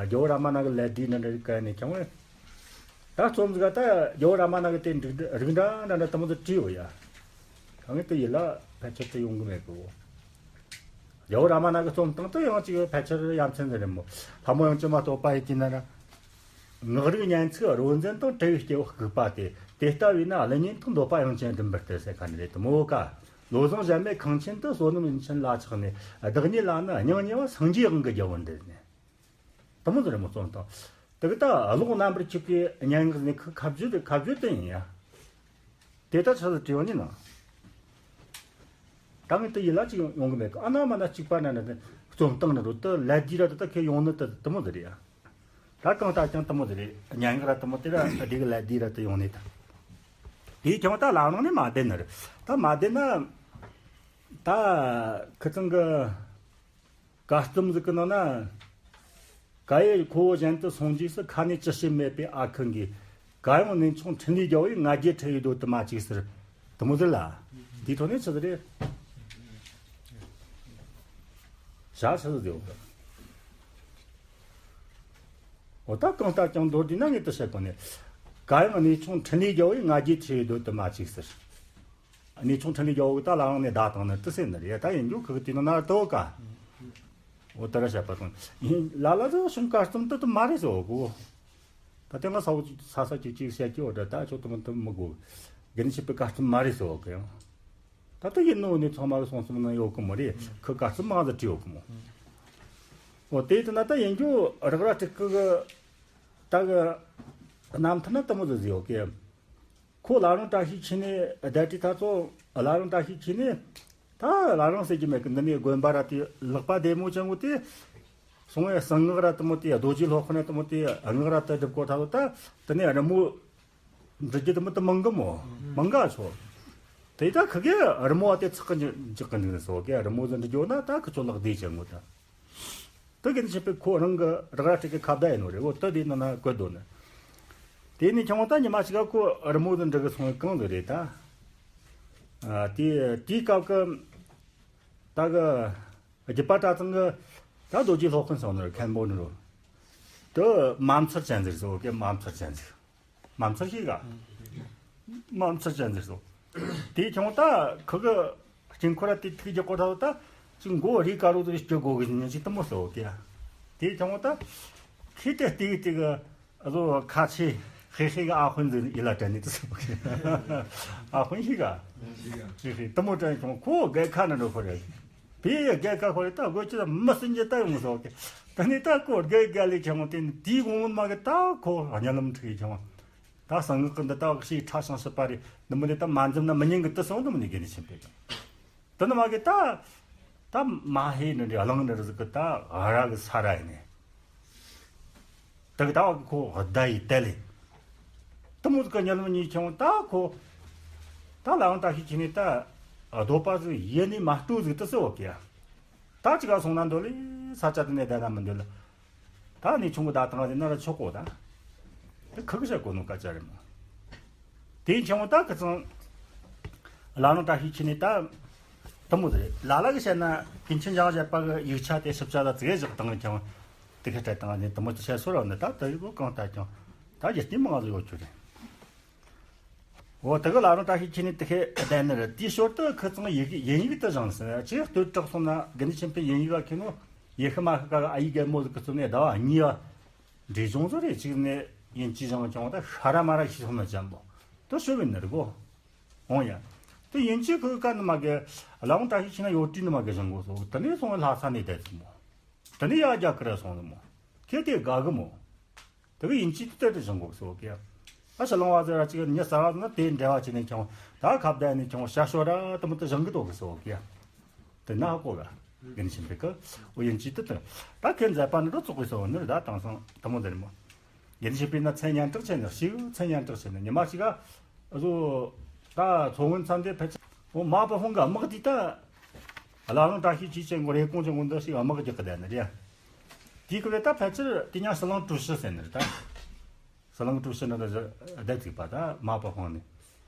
རྒྱལ་བོ་རཱ་མ་ན་གི་ལད་ཟློས་ནི་རེད་ག་ནི་ཁྱེད་ངོ་། ད་རྩོམ་ཟིག་ག་ད་རྒྱལ་བོ་རཱ་མ་ན་གི་དེ་འགྲིག་རིགས་འདྲ་འདྲ་འདྲ་དེ་མོ་ཟིག་བྲིས་ཡོད་ཡ། ཁ་ངས་དེ་ཡིད་ལ་ཕལ་ཆེར་དུ་ཡོང་གི་མེད་གི། རྒྱལ་བོ་རཱ་མ་ན་གི་རྩོམ་སྟངས་དུ་ཡང་ཅིག་ཕལ་ཆེར་ཡ་མཚན་ཟིག་རེད་མོ། ལྷ་མོ་ཡང་ཅི་མ་གཏོགས་པ་ཡི་དེ་ན་ར། ངག་རིག་སྙན་ཚིག་རོ་འཛིན་དང་བྲལ་བའི་སྐྱེ་བོ་ལྐུགས་པ་སྟེ། དེ་ལྟ་བས་ན་གླུ་སྙན་དང་འདོད་པ་དབྱངས་ཅན་བདུན་པར་སྟེར་ཟེར་ཁ་ནི་རེད་དུ་མོ་ཀ། བློ་བཟང་གཞལ་མེད་ཁང་ཆེན་དུ་བསོད་ནམས་རིན་ཆེན་ལ་ཆགས་ནས། བདག་ཉིད་ལ་ནི་སྙིང་ཉེ་བ་སངས་རྒྱས་དབང་གི་རྒྱལ་པོ་འདི་ནས། དུ་མོ་ཟིག་རེད་མོ་རྩོམ་དང་། དེ་གི་ད་གློག་རྣམ་པར་འཁྱུག་པའི་སྙན་ངག་ནི་ཁུ་ཁ་བརྗོད་དེ་ཁ་བརྗོད་དེ་ཡིན་ཡ། དེ་ད་ཆ་ཟིག་བྲིས་ཡོང་ནི་ན། ད་ངས་དེ་ཡིད་ལ་ཅིག་ཡོང་གི་མེད་གི། ཨ་ན་མ་ན་གཅིག་པ་ན་ན་ནི་རྩོམ་སྟངས་ནི་རུ་དུ་ལད་ཟློས་ར་དུ་ད་ཁས་ཡོང་ནི་དུ་དུ་མོ་ཟིག་རེད་ཡ། ད་གང་ལྟར་ཀྱང་དུ་མོ་ཟིག་རེད། སྙན་ངག་ར་དུ་མོ་དེ་ར་དེ་གི་ལད་ཟློས་ར་དུ་ཡོང་ནི་ད། དེའི་ཀྱང་ད་ལ་ནང་ནས་མ་བསྡད་ནི་རེད། ད་མ་བསྡད་ན། ད་ཁི་ཚང་གི་གར་རྩོམ་ཟིག་གི་ནང་ན། ག་ཡེ་ཁོ་བོ་གཞན་དུ་སོང་རྗེས་སུ། ཁ་ནས་ཅི་བཤད་མེད་པའི་ཨ་ཁུ་འགས། ག་ཡང་གནས་མཆོག་འཕྲིན་ལས་རྒྱལ་བོའི། ང་རྒྱལ་ཁྲེལ་བའི་སྡོད་དུ་མ་བཅུག་ཟེར། དུ་མོ་ཟེར་ལ། འདིའི་ཐོག་ནས་ཆི་ཟིག་རེད། ཞག་ཆི་ཟིག་ཟེར་བ། འོ་ད་གང་ལྟར་ཀྱང་མདོར་བསྡུས་ན་ངས་དུ་བཤད་གོ་ནས། ག་ཡང་གནས་མཆོག་འཕྲིན་ལས་རྒྱལ་བོའི། ང་རྒྱལ་ཁྲེལ་བའི་སྡོད་དུ་མ་བཅུག་ཟེར། གནས་མཆོག་འཕྲིན་ལས་རྒྱལ་བོ་གི་ད་ལ་ཡང་ནས་བདག་དང་ནི་དུ་ཟེར་ནི་རེད། ད་ཡིན་རྒྱུ་ཁུ་གི་དུས་ནང་ན་དུ་ཀ། འོ་ད་ར་བཤད་པ་དང་ཡིན་ལ་ལ་ཟོ་ཤུང་གར་རྩོམ་དུ་དུ་མ་རེད་ཟེར་བ་གོ། ད་དེ་ང་ས་བོ་ས་ས་ཅིག་ཅིག་བཤད་ཀྱི་འོ་ད་ད་ཆོག་དུ་མ་དུ་མི་གོ། དགེ་འདུན་ཆོས་འཕེལ་གར་རྩོམ་མ་རེད་ཟེར་བ་གོ་ཡང་། ད་ལྟ་ཡིན་ནོ་ནི་ཚང་མ་གི་གསུང་རྩོམ་ནང་ཡོད་གི་མོ་རེད། ཁུ་གར་རྩོམ་མང་ཟིག་བྲིས་ཡོད་གི་མོ། འོ་དེ་དུ་ན་ད་ཡིན་རྒྱུ་རག་ར་ཏྲིག་གི་ད་གི་རྣམ་ཐར་ན་དུ་མོ་ཟིག་ཟིག་ཡོད་གི། ཁོ་བླ་བྲང་བཀྲ་ཤིས་འཁྱིལ་ནས་བསྡད་དུས་ད་ཚོ་བླ་བྲང་བཀྲ་ཤིས་འཁྱིལ་ནས་ད་བླ་བྲང་ཟེར་གྱི་མེད་གི། འདི་ནས་དགོན་པ་ར་དེ་ལག་པ་བདེ་མོ་ཅན་བོ་དེ་སོང་བས་གསང་སྔགས་ར་དུ་མོ་དེ་རྡོ་རྗེ་སློབ་དཔོན་ར་དུ་མོ་དེ་སྔགས་ར་དུ་སྒྲུབ་གོ་ད་ལོ་ད་དེ་ནས་རི་མོ་འབྲི་རྒྱུ་དུ་མོ་དུ་མང་གི་མོ་མང་ག་ཆོ། དེ་ད་ཁི་གེ་རི་མོ་བ་དེ་ཚགས་ཀྱི་འཇག་གི་འདུག་ནས་སོ་གེ་རི་མོ་ཟིག་འབྲི་རྒྱུ་ན་ད་ཁི་ཆོ་ལག་བདེ་ཅན་བོ་ད། དུ་གིན་ཆེ་པའི་ཁོ་རང་གི་རག་ར་ཁྲི་གི་ཁ་བརྡ་ཡིན་ནོ་རེད། འོ་དུ་དེ་ནང་ན་བཀོད་དོ་ནི། དེ་ནས་ཁྱོད་ད་ཉི་མ་ཞིག་ག་ཁོ་རི་མོ་དུ་འབྲི་གི་སོང་བའི་གང་ཟིག་རེད་ད། ཨ་དེ་དེའི་སྐབས་ཀྱི་ད་གི་རྒྱུད་པ་གྲྭ་ཚང་གི་ད་རྡོ་རྗེ་སློབ་དཔོན་སོང་ནི་རེད། མཁན་པོ་ནི་རུ་དུ་མ་མཚར་ཅན་ཟིག་སོ་གེ་མ་མཚར་ཅན་ཟིག་མ་མཚར་ཤེས་ག་མ་མཚར་ཅན་ཟེར་སོ། དེའི་ཁྱོང་ད་ཁུ་གི་དཀྱིལ་འཁོར་དེ་ཐུགས་རྒྱག་གོ་ཐལ་ད་ཅིག་མགོ་རིག་ག་རུ་དུ་སྐྱོ་དགོ་གི་ཉིན་ཅིག་དུ་མོ་སོ་གེ། དེའི་ཁྱོང་ད་ཁི་དེ་སྟེ་དེ་གི་ཨ་ཟོ་ཁ་ཆེ་ཧེ་ཧེ་གི་ཨ་ཧོན་ཟེར་ཡི་ལ་དྲན་ནི་དུ་སོ་གེ། ཨ་ཧོན་ཤེས་ག་ཧེ་ཧེ་དུ་མོ་དྲན་ཁྱོང་ཁོ་གེ་ཁ་ན་འགྲོ་ཁོ་རེད། བས་རྒྱལ་ཁ་ཁོ་རེ་ད་དགོས་ཀྱི་ད་མི་སྲིད་ཀྱི་ད་ཡོང་སོགས་ཀྱི། ད་ནི་ད་ཁོ་རྒྱལ་རྒྱལ་ལས་ཁྱེར་འོང་དེ་ནི་དེའི་དགོང་མོ་མ་གི་ད་ཁོ་གཉའ་ལམ་ཁྲིད་ཀྱི་ཁྱེར་འོང་། ད་གསང་སྔགས་ཀྱི་འདི་ད་ཞེས་ཕྲ་ཞིང་ཞིབ་པ་རེད། འདི་མོ་ནི་ད་མ་འཛེམ་ན་མི་ཉན་གི་དུ་སོང་འདི་མོ་ནི་དགེ་འདུན་ཆེན་པོས་ཀྱང་། དེ་ནི་མ་གི་ད། ད་མ་ཧེ་ནི་རེད་གླང་ནི་རེད་ཟིག་གི་ད་ར་གི་ས་ར་ཡིན་ནི། དེ་གི་ད་བ་གི་ཁོ་བརྡ་ཡི་དེ་ལས། དེ་མོ་ཟིག་གི་ཉལ་མི་གཉིས་ཁྱེར་འོང་ད་ཁོ། ད་ལ་ཡང་ད་ཤི་ཁྱི་ནི་ད། གདོད་པ་ཟིག་ཡེ་ནི་མ་སྤྲོ་ཟིག་དུ་སི་འོ་ཀི་ཡ། ད་ཅི་ག་སོང་ན་འདོད་ལེ་ས་ཆ་དེ་ནས་བསྡད་ན་མི་འདོད་ལ། ད་ནི་ཆུང་གི་ད་དང་ཟེར་ན་ར་ཆོག་གོ་ད། དེ་ཁི་གི་བཤད་གོ་ནོ་སྐད་ཆ་རེད་མོ། དེ་ཁྱེར་འོང་ད་ཁི་ཚང་། བླ་མ་བཀྲ་ཤིས་འཁྱིལ་ནས་ད། དུ་མོ་ཟེར་ལ་ལ་གི་བཤད་ན་ཀུན་མཁྱེན་འཇམ་དབྱངས་བཞད་པ་གི་ཡིག་ཆ་དེ་ཞིབ་ཆ་ལ་ཙིག་གེ་བཞག་བཏང་ནས་ཁྱེར་འོང་། དེ་ཁ་སྤྲད་བཏང་ནས་དུ་མོ་དེ་བཤད་སོ་ར་ནི་ད་དེ་གི་གང་ལྟར་ཀྱང་། ད་རྒྱུ་རྐྱེན་མང་ཟིག་ཡོད་རྒྱུ་རེད། འོ་དེ་གི་བླ་མ་བཀྲ་ཤིས་འཁྱིལ་ནས་དེ་ཁའི་བསྡད་ནི་རེད། དེའི་ཞོར་དུ་ཁི་ཚང་ཡི་གེ་དབྱིན་ཡིག་དུ་སྦྱངས་ཟིན་ཅིག་ལྟོས་དྲག་སོང་ན་དགེ་འདུན་ཆེན་པོའི་དབྱིན་ཡིག་ག་ཁྱེར་ནོ། ཡེ་ཤུ་མ་ཤི་ཀ་གི་ཨ་ཡིག་རྒན་མོ་ཟིག་གི་གཙོ་ནས་ཟླ་བ་གཉིས་པ། འདྲེས་སྦྱོང་ཚོ་རེ་གཅིག་ནས་དབྱིན་ཇི་སྦྱང་སྦྱང་ད་ཤ་ར་མ་ར་ཤི་སོང་ན་ཅན་པོ། དུ་ཤོད་བིན་ནི་རེད་གོ། འོང་ཡ། དུ་དབྱིན་ཇི་ཁུ་ཀ་ནི་མ་གི། བླ་མ་བཀྲ་ཤིས་འཁྱིལ་ན་ཡོད་དྲིས་ནི་མ་གི་སྦྱང་གོ་སོ། དེ་ནས་སོང་བ་ལྷ་ས་ནས་བསྡད་ཚུལ་མོ། དེ་ནས་ཡ་རྒྱ་གར་སོང་ནི་མོ། ཁྱེད་དེ་དགའ་གི་མོ། དེ་གི་དབྱིན་ཇི་དེ་ལྟར་དུ་སྦྱང་དགོས་སོ་གི། ཨ་ཞེ་གླང་བ་ཟེར་ར་ཅིག་ཉི་ཟ་བ་ཟེར་ན་དེ་འབྲེལ་བ་བྱས་ནས་ཀྱང་ད་ཁ་བརྡ་ནས་ཀྱང་བྱ་ཤོ་ར་དུ་མོ་དུ་སྦྱང་གི་འདུག་གི་སོ་གི། དེ་ན་ཧ་གོ་ག་དགེ་འདུན་ཆེན་པོའི་གི་འོ་དབྱིན་ཇི་དེ་དང་ད་ཁྱེད་མཛད་པ་ནི་རོ་ཚོགས་པའི་སོ་ནི་ར་ད་དེང་སང་དུ་མོ་ཟེར་མོ། དགེ་འདུན་ཆེན་པོའི་ན་མཚན་སྙན་གྲགས་ཆེ་ནི་ཞིག་མཚན་སྙན་གྲགས་ཆེ་ནི་ཉི་མ་ཞིག་ག་བཟོ་ད་ཚོ་སྔོན་ཚང་དེ་ཕལ་ཆེར་འོ་མ་བུ་ཧོང་གི་དམག་དེ་ད། བླ་བྲང་བཀྲ་ཤིས་འཁྱིལ་ཅན་གོ་རེ་ཀོང་ཅན་གོ་འདི་ཞིག་དམག་རྒྱག་གི་བསྡད་ནི་རེད། དེའི་སྐབས་ལ་ད་ཕལ་ཆེར་དེ་ཉག་ཟི་ལིང་ཀྲུའུ་ཞི་ཟེར་ནི་རེད་ད། ཟི་ལིང་ཀྲུའུ་ཞི་ནི་རེད་བསྡད་ཚིག་པ་ད་མ་པ་ཧོང་ནི།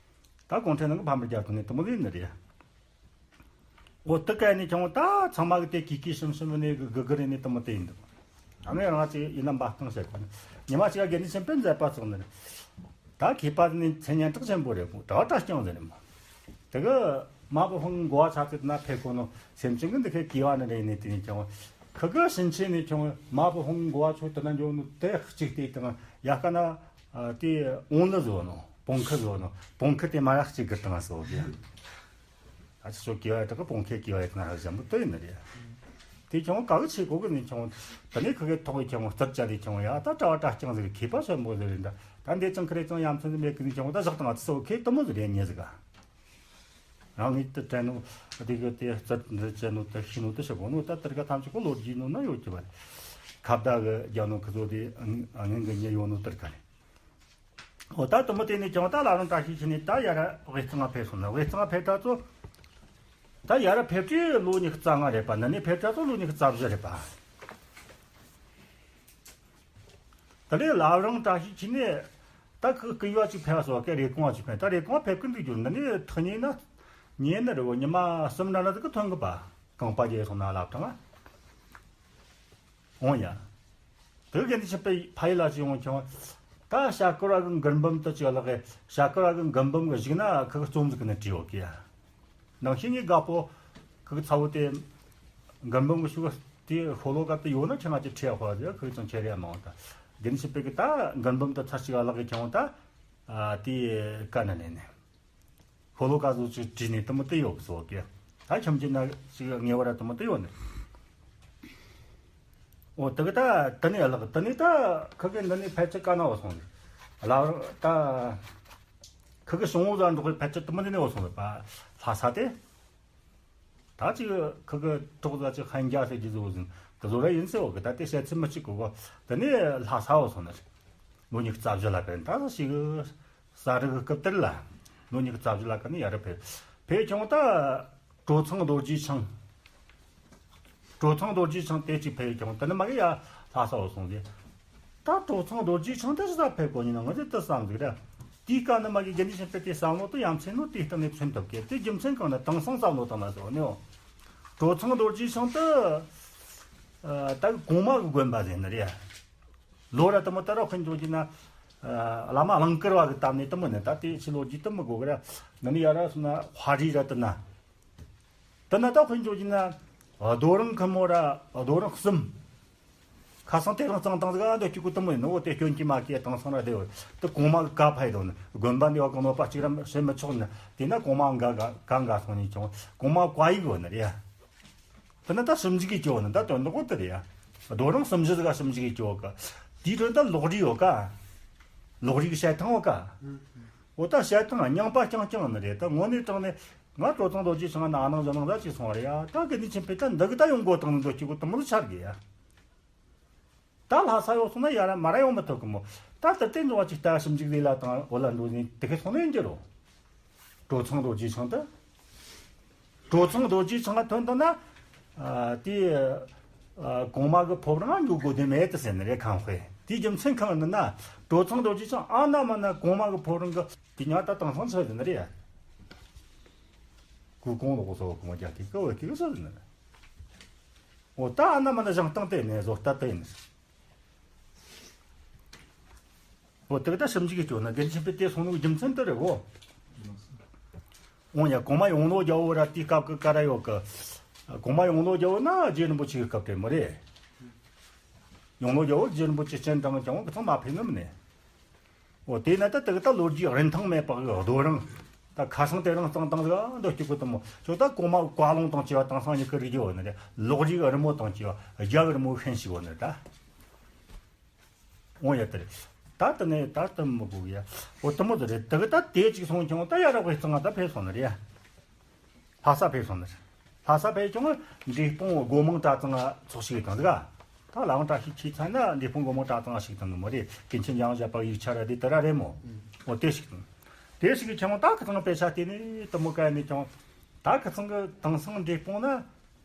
ད་གུང་ཁྲན་ནང་གི་ཕམ་པར་རྒྱག་གི་ནི་དུ་མོ་ལས་ནི་རེད། འོ་དུ་ག་ནི་ཁྱོང་ད་ཚང་མ་གི་དེ་གི་གི་ཤིམ་ཤིམ་ནི་གི་གི་གི་རེ་ནི་དུ་མོ་དེ་ཡིན་འདུག་ཨ་ནི་རང་ཅིག་ཡིན་ན་འབའ་སྟངས་བཤད་གོ་ནི། ཉི་མ་ཅིག་ག་དགེ་འདུན་ཆེན་པོས་མཛད་པ་ཚོགས་ནི་རེད། ད་མཁས་པ་ནི་མཚན་སྙན་གྲགས་ཆེན་པོ་རེད་གོ་གྲྭ་བ་གྲྭ་རྐྱང་ཟེར་ནི་མོ། དེ་གི་མ་བུ་ཧོང་གོ་བ་ཆ་ཚིག་ན་ཕེབས་གོ་ནོ་སེམས་ཅན་གི་འདི་ཁའི་གི་བ་ནི་རེད་ནི་དེ་ནི་ཀྱང་། ཁི་གི་ཕྱིན་ཆད་ནི་ཀྱང་མ་བུ་ཧོང་གོ་བ་ཆོ་དེ་ན་འགྱོ་ནོ་དེ་གཅིག་དེ་དང་ཡ་ཀ་ན་དེ་འོང་ལི་བཟོ་ནོ་པོང་ཁི་བཟོ་ནོ་པོང་ཁི་དེ་མ་ཡ་གཅིག་གི་དང་སོ་གི། ཨ་ཅི་ཚོ་གི་བ་ཡ་དག་གི་པོང་ཁི་གི་བ་ཡ་དང་ཧ་ཞན་པོ་དེ་ཡིན་ནི་རེད། དེ་ཀྱང་ག་གི་ཆེ་གོ་གི་ནི་ཀྱང་དེ་ནས་ཁི་གི་ཐོག་གི་ཀྱང་རྩར་བཅད་དེ་ཀྱང་ཡ་ད་གྲྭ་བ་གྲྭ་རྐྱང་ཟེར་མཁས་པ་ཆེན་པོ་ཟེར་རེད་འདྲ། ད་འདི་ཅང་ཁི་རེ་ཅང་ཡ་མཚན་མེད་གི་ནི་ཀྱང་ད་བཞག་དང་ཨ་ཚོ་ཁེ་དུ་མོ་ཟེར་རེད་ཉེ་ཟིག་ག་རང་ངས་དེ་དྲན་ནོ། དེ་གི་དེ་རྩར་འདི་བཅད་ནོ་དེ་ཤི་ནོ་དེ་ཤི་གོ་ནོ་ད་དེར་ག་ཐམས་ཅད་ཀོ་ལོ་རྒྱུས་ནོ་ན་ཡོད་ཀྱི་བ་རེད། ཁ་བརྡ་གི་རྒྱ་ནོ་ཁི་ཚོ་དེ་ངན་གི་ཉེ་ཡོད་ནོ་དེར་ག་རེད། འོ་ད་དུ་མོ་དེ་ནས་ཀྱང་ད་བླ་བྲང་བཀྲ་ཤིས་འཁྱིལ་ནས་ད་ཡ་ར་དབུས་གཙང་ང་ཕེབས་སོང་ན་དབུས་གཙང་ང་ཕེབས་ད་ཚོ། ད་ཡ་ར་ཕེབས་དུས་ལོ་ཉི་ཤུ་རྩ་ལྔ་རེད་པ། འདི་ནས་ཕེབས་ད་ཚོ་ལོ་ཉི་ཤུ་རྩ་བཞི་རེད་པ། ད་ལས་བླ་བྲང་བཀྲ་ཤིས་འཁྱིལ་ནས་ད་ཁི་སྐུ་ཡོད་ཅིག་ཕེབས་སོ་ཀའི་རེ་ཀོང་བ་ཅིག་ཕེབས། ད་རེ་ཀོང་བ་ཕེབས་ཀི་འདུག་རྒྱུ་འདི་ནས་ཐག་ཉེ་ན་ཉེ་ནི་རེད་བོ། ཉི་མ་གསུམ་འདྲ་ན་ཟིག་གི་ཐོན་གི་པ། རྐང་པ་རྒྱལ་སོང་ན་བླ་བྲང་ང་། འོང་ཡ། དེ་གི་དགེ་འདུན་ཆེན་པོ་ཕ་ཡུལ་ལ་ཅི་ཡོང་ཁྱོང་། ད་བྱ་དཀར་བ་གི་མགུར་འབུམ་དུ་ཅི་ལགས་གི་བྱ་དཀར་བ་གི་མགུར་འབུམ་གི་གཞུག་ན་ཁི་གི་རྩོམ་ཟིག་གི་ནི་བྲིས་ཡོད་གི་ཡ། ནང་བཞིན་ངའི་དགའ་པོ་ཁི་གི་ཚ་བོ་དེ་མགུར་འབུམ་གི་ཤུགས་དེ་ཤོ་ལོ་ཀ་དུ་ཡོད་ན་ཁྱེད་ང་ཅི་ཁྲིད་ཡ་ཧོ་ཡ་ཁི་གི་ཅང་ཁྱེར་ཡ་མང་ད། དགེ་འདུན་ཆེན་པོ་གི་ད་མགུར་འབུམ་དུ་ཚར་ཅིག་ལགས་གི་ཁྱོང་ད། དེ་ཀ་ན་ནས་ནས། ཤོ་ལོ་ཀ་བཟོ་ཅིག་བྲིས་ནས་དུ་མོ་དུ་ཡོད་གི་སོ་གི། ད་ཁྱིམ་གྱི་ན་ཞིག་ངེས་བར་དུ་མོ་དུ་ཡོད་ནི། འོ་དེ་གི་ད་དེ་ནས་ལགས་དེ་ནས་ད་ཁི་གི་འདི་ནས་ཕལ་ཆེར་ཀ་ན་བ་སོང་ནི། ལ་ད་ཁི་གི་བྱུང་བོ་ཟ་འགྲོ་གི་ཕལ་ཆེར་དུ་མོ་འདི་ནས་བ་སོང་ནི་པ་ལྷ་ས་དེ། ད་ཅིག་ཁི་གི་གྲོགས་ཟ་ཅིག་ཧན་རྒྱ་ཟེར་གྱི་བཟོ་ཟིན་དུ་བཟོ་ར་ཡིན་ཟེར་བ་གི་ད་དེ་བཤད་ཚུལ་མི་གཅིག་གི་གོ། དེ་ནས་ལྷ་ས་བ་སོང་ནི། ལོ་ཉི་ཤུ་རྩ་བཞི་ལ་པན་ད་ཞིག་ས་རུ་གི་སྐབས་དེར་ལ་ལོ་ཉི་ཤུ་རྩ་བཞི་ལ་ཀ་ནི་ཡ་རུ་ཕེབས། ཕེབས་ཀྱང་ད་གྲོ་ཚང་རྡོ་རྗེ་འཆང་། གྲོ་ཚང་རྡོ་རྗེ་འཆང་དེ་གཅིག་ཕེབས་ཀྱང་དེ་ནི་མ་གི་ཡ་ལྷ་ས་བ་སོང་ཟེར། ད་གྲོ་ཚང་རྡོ་རྗེ་འཆང་དེ་ས་ཕེབས་གོ་ནི་ན་ང་ཚོས་དེ་བསམ་ཟིག་ར། དེའི་སྐབས་ནི་མ་གི་དགེ་འདུན་ཆེན་པོས་དེ་བསམ་བློ་དེ་ཡ་མཚན་ནོ་དེ་སྟེང་ནས་མཚོན་ཐུབ་གི། དེ་རྒྱུ་མཚན་གང་ན་དེང་སང་བསམ་བློ་བཏང་ན་ཟེར་བ་ནི་འོ། གྲོ་ཚང་རྡོ་རྗེ་འཆང་དེ་ད་གོང་མ་གི་དགོན་པ་ཟེར་ནི་རེད། ལོ་ར་དུ་མོ་ད་ར་ཁོན་འཇོག་གྱི་ན། བླ་མ་གླིང་དཀར་བ་གི་གཏམ་ནས་དུ་མོ་ནི་ད་དེ་ཕྱི་ལོ་རྒྱུས་དུ་མོ་གོ་གི་ར། ང་ནི་ཡ་ར་སོང་ན་དཔའ་རིས་ར་དུ་ན། དུ་ན་ད་ཁོན་འཇོག་གྱི་ན། རྡོ་རིང་ཁུ་མོ་ར་རྡོ་རིང་གསུམ། ཁ་སང་དེ་རིང་གཙང་དང་ཟིག་ཨ་འདི་གཅིག་གུ་དུ་མོ་ཡིན་ནོ་དེ་སྐྱོན་གྱི་མ་སྐྱེ་དང་སང་ར་དེ་བ། དུ་གོང་མ་གི་བཀའ་ཕ་ཡི་དོ་ནི་དགོན་པ་འདི་བ་གང་ནོ་པ་གཅིག་ར་བྱེད་མི་ཆོག་ནི་དེ་ན་གོང་མ་འགའ་ག་ག་འགའ་སོང་ནི་ཆུང་གོང་མ་བཀའ་ཡིག་བ་ནི་རེད། དེ་ན་ད་ཞིབ་འཇུག་གི་སྐྱོ་ནི་ད་དོན་དག་པོ་དེ་རེད་ཡ། རྡོ་རིང་ཞིབ་འཇུག་ག་ཞིབ་འཇུག་གི་སྐྱོ་ག་དེའི་དོན་ད་ལོག་རིས་ཡོད་ཀ་ལོག་རིས་གི་བཤད་ཐང་ཡོད་ཀ་འོ་ད་བཤད་ཐང་རྙིང་པ་རྐྱང་རྐྱང་ནི་རེད། ད་དངོས་གནས་དྲང་ནས་ང་ཀྲོ་ཚང་རྡོ་རྗེ་འཆང་ན་ནང་ཟ་ནང་ཟ་ཅིག་སོང་བ་རེད་ཡ། ད་གི་ནི་ཆེན་པོ་ད་འདི་གི་ད་ཡོང་སྒོ་དང་འདོད་ཀྱི་གོ་དུམ་བུ་ཆགས་གི་ཡ། ད་ལྷ་ས་ཡོད་སོང་ན་ཡ་ར་མ་ར་ཡོང་མི་ཐུབ་གི་མོ། ད་ལྟ་དེ་འགྲོ་བ་ཅིག་ལྟ་ཞིབ་འཇུག་ལས་ལ་དང་འོ་ལ་འགྲོ་ནས་དེ་གི་སོང་ནས་འགྱུར་རོ། ཀྲོ་ཚང་རྡོ་རྗེ་འཆང་ད། ཀྲོ་ཚང་རྡོ་རྗེ་འཆང་ཐོན་ད་ན། ཨ་དེ་ཨ་གོང་མ་གི་ཕོ་བྲང་འགྱོ་དགོས་དོན་མེད་དུ་ཟེར་ནི་རེད། ཁང་དཔེ་དེའི་རྒྱུ་མཚན་གང་ནི་ན། ཀྲོ་ཚང་རྡོ་རྗེ་འཆང་ཨ་ན་མ་ན་གོང་མ་གི་ཕོ་བྲང་གི་དེ་ཉག་ད་དེང་སང་ཆི་ཟེར་ནི་རེད། གུ་གོང་ལོག་སོ་གོང་རྒྱ་དེ་ཀ་བ་དེ་གི་སོ་ཟེར་ནི་རེད། འོ་ད་ཨ་ན་མ་ན་བཞེངས་སྟངས་དེ་ནས་བཟོ་ལྟ་དེ་ནས། འོ་དེ་ག་ད་ཞིབ་འཇུག་གི་སྐྱོ་ན་དགེ་ཆེན་པོས་དེ་སོང་ནོ་རྒྱུ་མཚན་དེ་རེད་འོ། འོ་ཡ་གོང་མ་ཡོང་ལོ་རྒྱ་བོ་ར་དེའི་སྐབས་ཀྱི་ཀ་ར་ཡོད་གི། གོང་མ་ཡོང་ལོ་རྒྱ་བོ་ན་རྗེ་རིན་པོ་ཆེ་གི་སྐབས་དེ་མོ་རེད། ཡོང་ལོ་རྒྱ་བོ་རྗེ་རིན་པོ་ཆེ་སྤྱན་དྲངས་ཀྱང་གི་ཚང་མ་ཕེབས་ནི་མིན་ནས། འོ་དེས་ན་ད་དེ་གི་ད་ལོ་རྒྱུས་རིན་ཐང་མེད་པ་གི་རྡོ་རིང་། ད་ཁ་སང་དེ་རིང་གཙང་དང་ཟིག་འདི་སྐྱུག་གི་དུ་མོ་ཁྱོད་ད་གོང་མ་བཀའ་ལུང་དང་བཅས་པ་དེང་སང་ཉི་ཁི་རིག་རྒྱུ་བོ་ནི་རེད། ལོག་རིག་རི་མོ་དང་བཅས་པ་རྒྱ་གི་རི་མོ་ཤན་ཞིག་བོ་ནི་རེད་ད། འོང་ཡ་དེ་རེད། ད་དེ་ནས་ད་དེ་མི་དགོས་ཡ། འོ་དེ་མོ་དེ་རེད། དེ་གི་ད་དེ་གཅིག་སོང་ཀྱང་ད་ཡ་ར་བའི་གཙང་ང་ད་ཕེབས་སོང་ནི་རེད། ལྷ་ས་ཕེབས་སོང་ནི་རེད། ལྷ་ས་ཕེབས་ཀྱང་འབྲས་སྤུངས་སྒོ་མང་གྲྭ་ཚང་ཚོགས་ཞུགས་དང་ཟིག་ད་ལའང་བཀྲ་ཤིས་ཆོས་ཚན་ན་འབྲས་སྤུངས་སྒོ་མང་གྲྭ་ཚང་ཞུགས་དང་ནི་མོ་རེད། ཀུན་མཁྱེན་འཇམ་དབྱངས་བཞད་པ་ཡིག་ཆ་ར་དེ་དེ་ར་རེད་མོ། འོ་དེ་ཞིག་དང་། དེ་ཞིག་གི་ཁྱེད་རང་ད་ཁི་ཚང་དཔེ་ཆ་བལྟས་ནས་དེ་མོ་བཀལ་ནས་ཀྱང་། ད་ཁི་ཚང་གི་དེང་སང་འབྲས་སྤུངས་ན་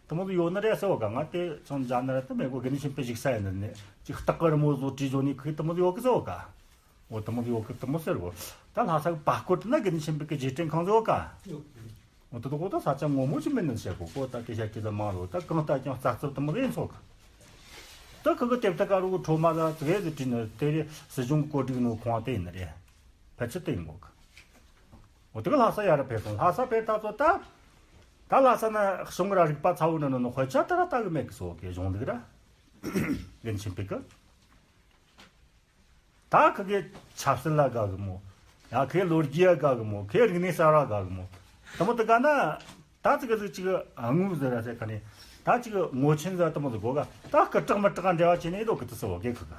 དེ་མོ་ཟིག་ཡོད་ནི་རེད་ཟེར་བ་ག་ང་དེ་ཚང་མཇལ་ནི་ར་དེ་མེད་གོ། དགེ་འདུན་ཆོས་འཕེལ་ཞིག་ས་ཡིན་ནི་ནས་ཅིག་སྟག་གི་རི་མོ་བཟོ་བྲིས་བཟོ་ནས་ཁི་དེ་མོ་ཟིག་ཡོད་གི་ཟེར་བ་ག་འོ་དེ་མོ་ཟིག་ཡོད་གི་དེ་མོ་ཟེར་གོ། ད་ལྷ་ས་གི་བར་སྐོར་དེ་ན་དགེ་འདུན་ཆོས་འཕེལ་གི་རྗེས་དྲན་ཁང་ཟེར་བ་ག་འོ་དེ་དག་གོ་ད་ས་ཆ་ངོ་མ་ཅིག་མིན་ནི་ཟེར་གོ་གོ། ད་དེ་བཤད་ཀྱི་ད་མང་རོ། ད་གང་ལྟ་ཀྱང་རྩ་རྩུབ་དེ་མོ་ཟིག་ཡིན་ཚོད་གི། ད་ཁི་གི་དེབ་ཐེར་དཀར་རུ་གི་ཁྲོ་མ་ལ་ཙི་གེ་ཟིག་བྲིས་ནི་དེ་རེད། སྲིད་གཞུང་གི་བཀོད་སྒྲིག་ནོ་ཁོང་དེ་ཡིན་ནི་རེད། ཕལ་ཆེར་དེ་ཡིན་གོ་གི། འོ་དེ་གི་ལྷ་ས་ཡ་ར་ཕེབས་སོང་། ལྷ་ས་ཕེབས་ད་ཚོ་ད། ད་ལྷ་ས་ན་གཞུང་ར་རིག་པ་ཚ་བོ་ནི་ནོ་ནོ་དཔེ་ཆ་ད་ར་ལྟ་གི་མེད་གི་སོ་གི་གཞུང་ལུགས་ར། རྒན་ཆེན་པོ་གི། ད་ཁི་གེ་ཆབ་སྲིད་ལ་དགའ་གི་མོ། ཡ་ཁི་གེ་ལོ་རྒྱུས་ལ་དགའ་གི་མོ། ཁི་གེ་རིག་གནས་གསར་བ་དགའ་གི་མོ། དེ་མོ་དེ་ག་ན། ད་ཙི་གི་ཟིག་ཅིག་དངུལ་ཟེར་ར་ཟེར་ག་ནས། ད་ཅིག་ངོ་ཆེན་ཟེར་དེ་མོ་ཟིག་གོ་ག་ད་སྐུ་དྲག་མི་དྲག་འབྲེལ་བ་བྱས་ནས་འདུག་གི་དུ་སོ་གེ་ཁི་ག་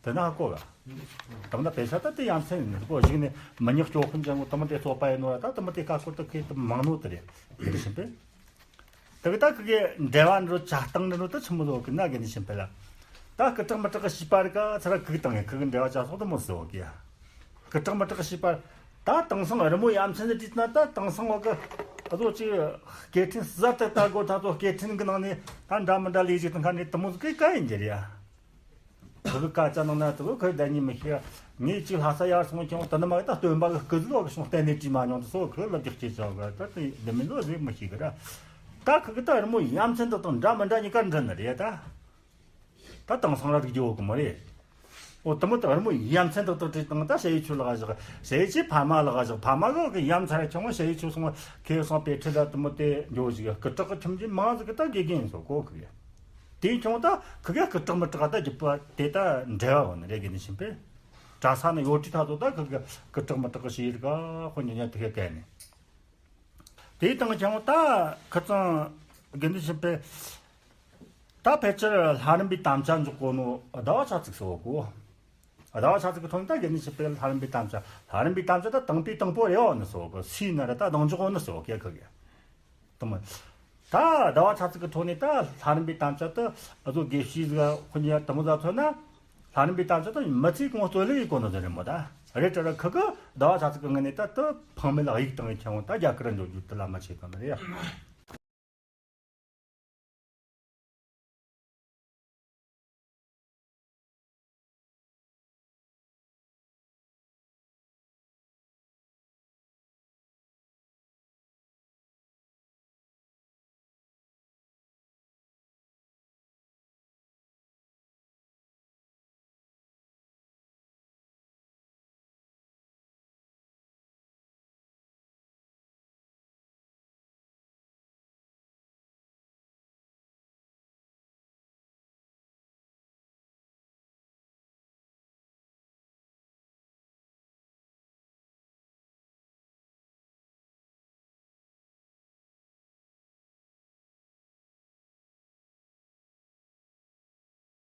དེ་ན་ཧ་གོ་ག་དེ་མོ་ད་དཔེ་ཆ་ད་དེ་ཡ་མཚན་ནི་གོ་གཞིག་ནས་མི་ཉག་སྐྱོ་ཁུན་ཅན་གོ་དེ་མོ་དེ་ཚོ་པ་ཡིན་ནོ་ར། ད་དེ་མོ་དེ་ཁ་སྐོར་དུ་ཁེ་དེ་མང་ནོ་དེ་རེད། དེ་བཞིན་པས། དེ་གི་ད་ཁི་གེ་འབྲེལ་བ་འགྲོ་ཆ་སྟངས་འདྲ་འགྲོ་ད་ཆི་མོ་ཟིག་གི་ན་དགེ་འདུན་ཆོས་འཕེལ་ལ། ད་སྐུ་དྲག་མི་དྲག་གི་བྱིས་པ་རིག་ག་ཚུར་གུག་བཏང་ཡ་ཁི་གེ་འབྲེལ་བ་ཆ་སོགས་དེ་མོ་ཟིག་གི་ཡ། སྐུ་དྲག་མི་དྲག་གི་བྱིས་པ། ད་དེང་སང་རི་མོ་ཡ་མཚན་ཟིག་བྲིས་ན་ད་དེང་སང་བ་གི་ཨ་ཟོ་ཅིག་སྐད་འཕྲིན་གསར་དུ་ལྟ་དགོས། ད་ཚོ་སྐད་འཕྲིན་གི་ནང་ནས་ད་འདྲ་མི་འདྲ་ལས་ཞིག་དང་ཁ་ནས་དེ་མོ་ཟིག་གི་ག་ཡིན་གྱི་རེད་ཡ། ཁོ་གི་སྐད་ཆ་ནང་ན་དེ་ཁོས་བདེན་ཉིད་མི་ཤེས། ངས་ཅིག་ལྷ་ས་ཡར་སོང་ཀྱང་དེ་ནི་མ་གི་ད་སྟོན་པ་གི་སྐུ་གཟུགས་བ་གི་བྱུང་གཏན་ནས་བྲིས་མ་མྱོང་དུ་སོ་ཁོས་ལབ་རྒྱག་ཅེས་བྱ་གི་ད་དེ་འདི་མིན་ལོ་ཟིག་མི་ཤེས་གི་ར། ད་ཁི་གི་ད་རི་མོ་ཡ་མཚན་དེ་དང་འདྲ་མི་འདྲ་གཉིས་ཀ་འདྲ་ནི་རེད་ད། ད་དེང་སང་ར་རིག་རྒྱུ་ཡོད་གི་མ་རེད། འོ་དེ་མོ་ད་རི་མོ་ཡ་མཚན་དེ་དང་བྲིས་བཏང་ད་ཞ་ཡི་ཆོས་ལག་བཞག་ཞ་ཡི་ཆོས་ཕ་མ་ལག་བཞག་ཕ་མ་གི་གི་ཡ་མཚན་ར་ཆུང་བ་ཞ་ཡི་ཆོས་སོང་བ་ཁེ་སང་དཔེ་ཁྲིད་ད་དེ་མོ་དེ་འགྱོ་ཞིག་སྐུ་དྲག་གི་ཁྱིམ་གྱི་མང་ཟིག་གི་ད་དགེ་རྒན་ཡིན་སོ་གོ་ཁི་གི། དེ་ཁྱོང་ད་ཁི་གེ་སྐུ་དྲག་མི་དྲག་ད་རྒྱུད་པ་དེ་ད་འབྲེལ་བ་ཡོད་ནི་རེད་དགེ་འདུན་ཆོས་འཕེལ། གྲྭ་ས་ནས་ཡོད་དུས་ད་ཚོ་ད་ཁི་གེ་སྐུ་དྲག་མི་དྲག་གི་ཞིག་རིག་ག་དཔེ་ཉོ་ཉོ་དེ་གེ་གལ་ནས། དེ་དང་ཁྱོང་ད་ཁི་ཚང་དགེ་འདུན་ཆོས་འཕེལ། ད་ཕལ་ཆེར་ལྷ་རམས་པའི་དམ་བཅའ་འཇོག་གོ་ནོ་ཟླ་བ་ཆ་ཚིགས་སོ་གོ། ཟླ་བ་ཆ་ཚིགས་གི་ཐོག་ནས་ད་དགེ་འདུན་ཆོས་འཕེལ་ལྷ་རམས་པའི་དམ་བཅའ་ལྷ་རམས་པའི་དམ་བཅའ་ད་དང་པོའི་དང་པོ་རེད་བ་ནི་སོ་གོ་སུའི་ན་ར་ད་གདེང་འཇོག་གོ་ནི་སོ་གེ་ཁི་གེ། དེ་མོ། ད་ཟླ་བ་ཆ་ཚིགས་ཀྱི་ཐོག་ནས་ད་ལྷ་རམས་པའི་དམ་བཅའ་དེ་ཨ་ཚོ་དགེ་བཤེས་ཟིག་དཔོན་གཉེར་དེ་མོ་ཟིག་མཚོན་ན། ལྷ་རམས་པའི་དམ་བཅའ་དེ་མི་ཚེ་གང་རྩོད་ལེན་ཡེད་གོ་ནི་ཟིག་རེད་མོ་ད། རེད་དྲ་ར་ཁི་གི་ཟླ་བ་ཆ་ཚིགས་ཀྱི་སྔོན་ནས་ད་དེ་ཕངས་མེད་ལ་གཡུག་བཏང་ཡེ་ཁྱེར་འོང་ད་རྒྱ་གར་འགྲོ་རྒྱུ་དེ་ལ་མ་བྱེད་ག་ནི་རེད་ཡ།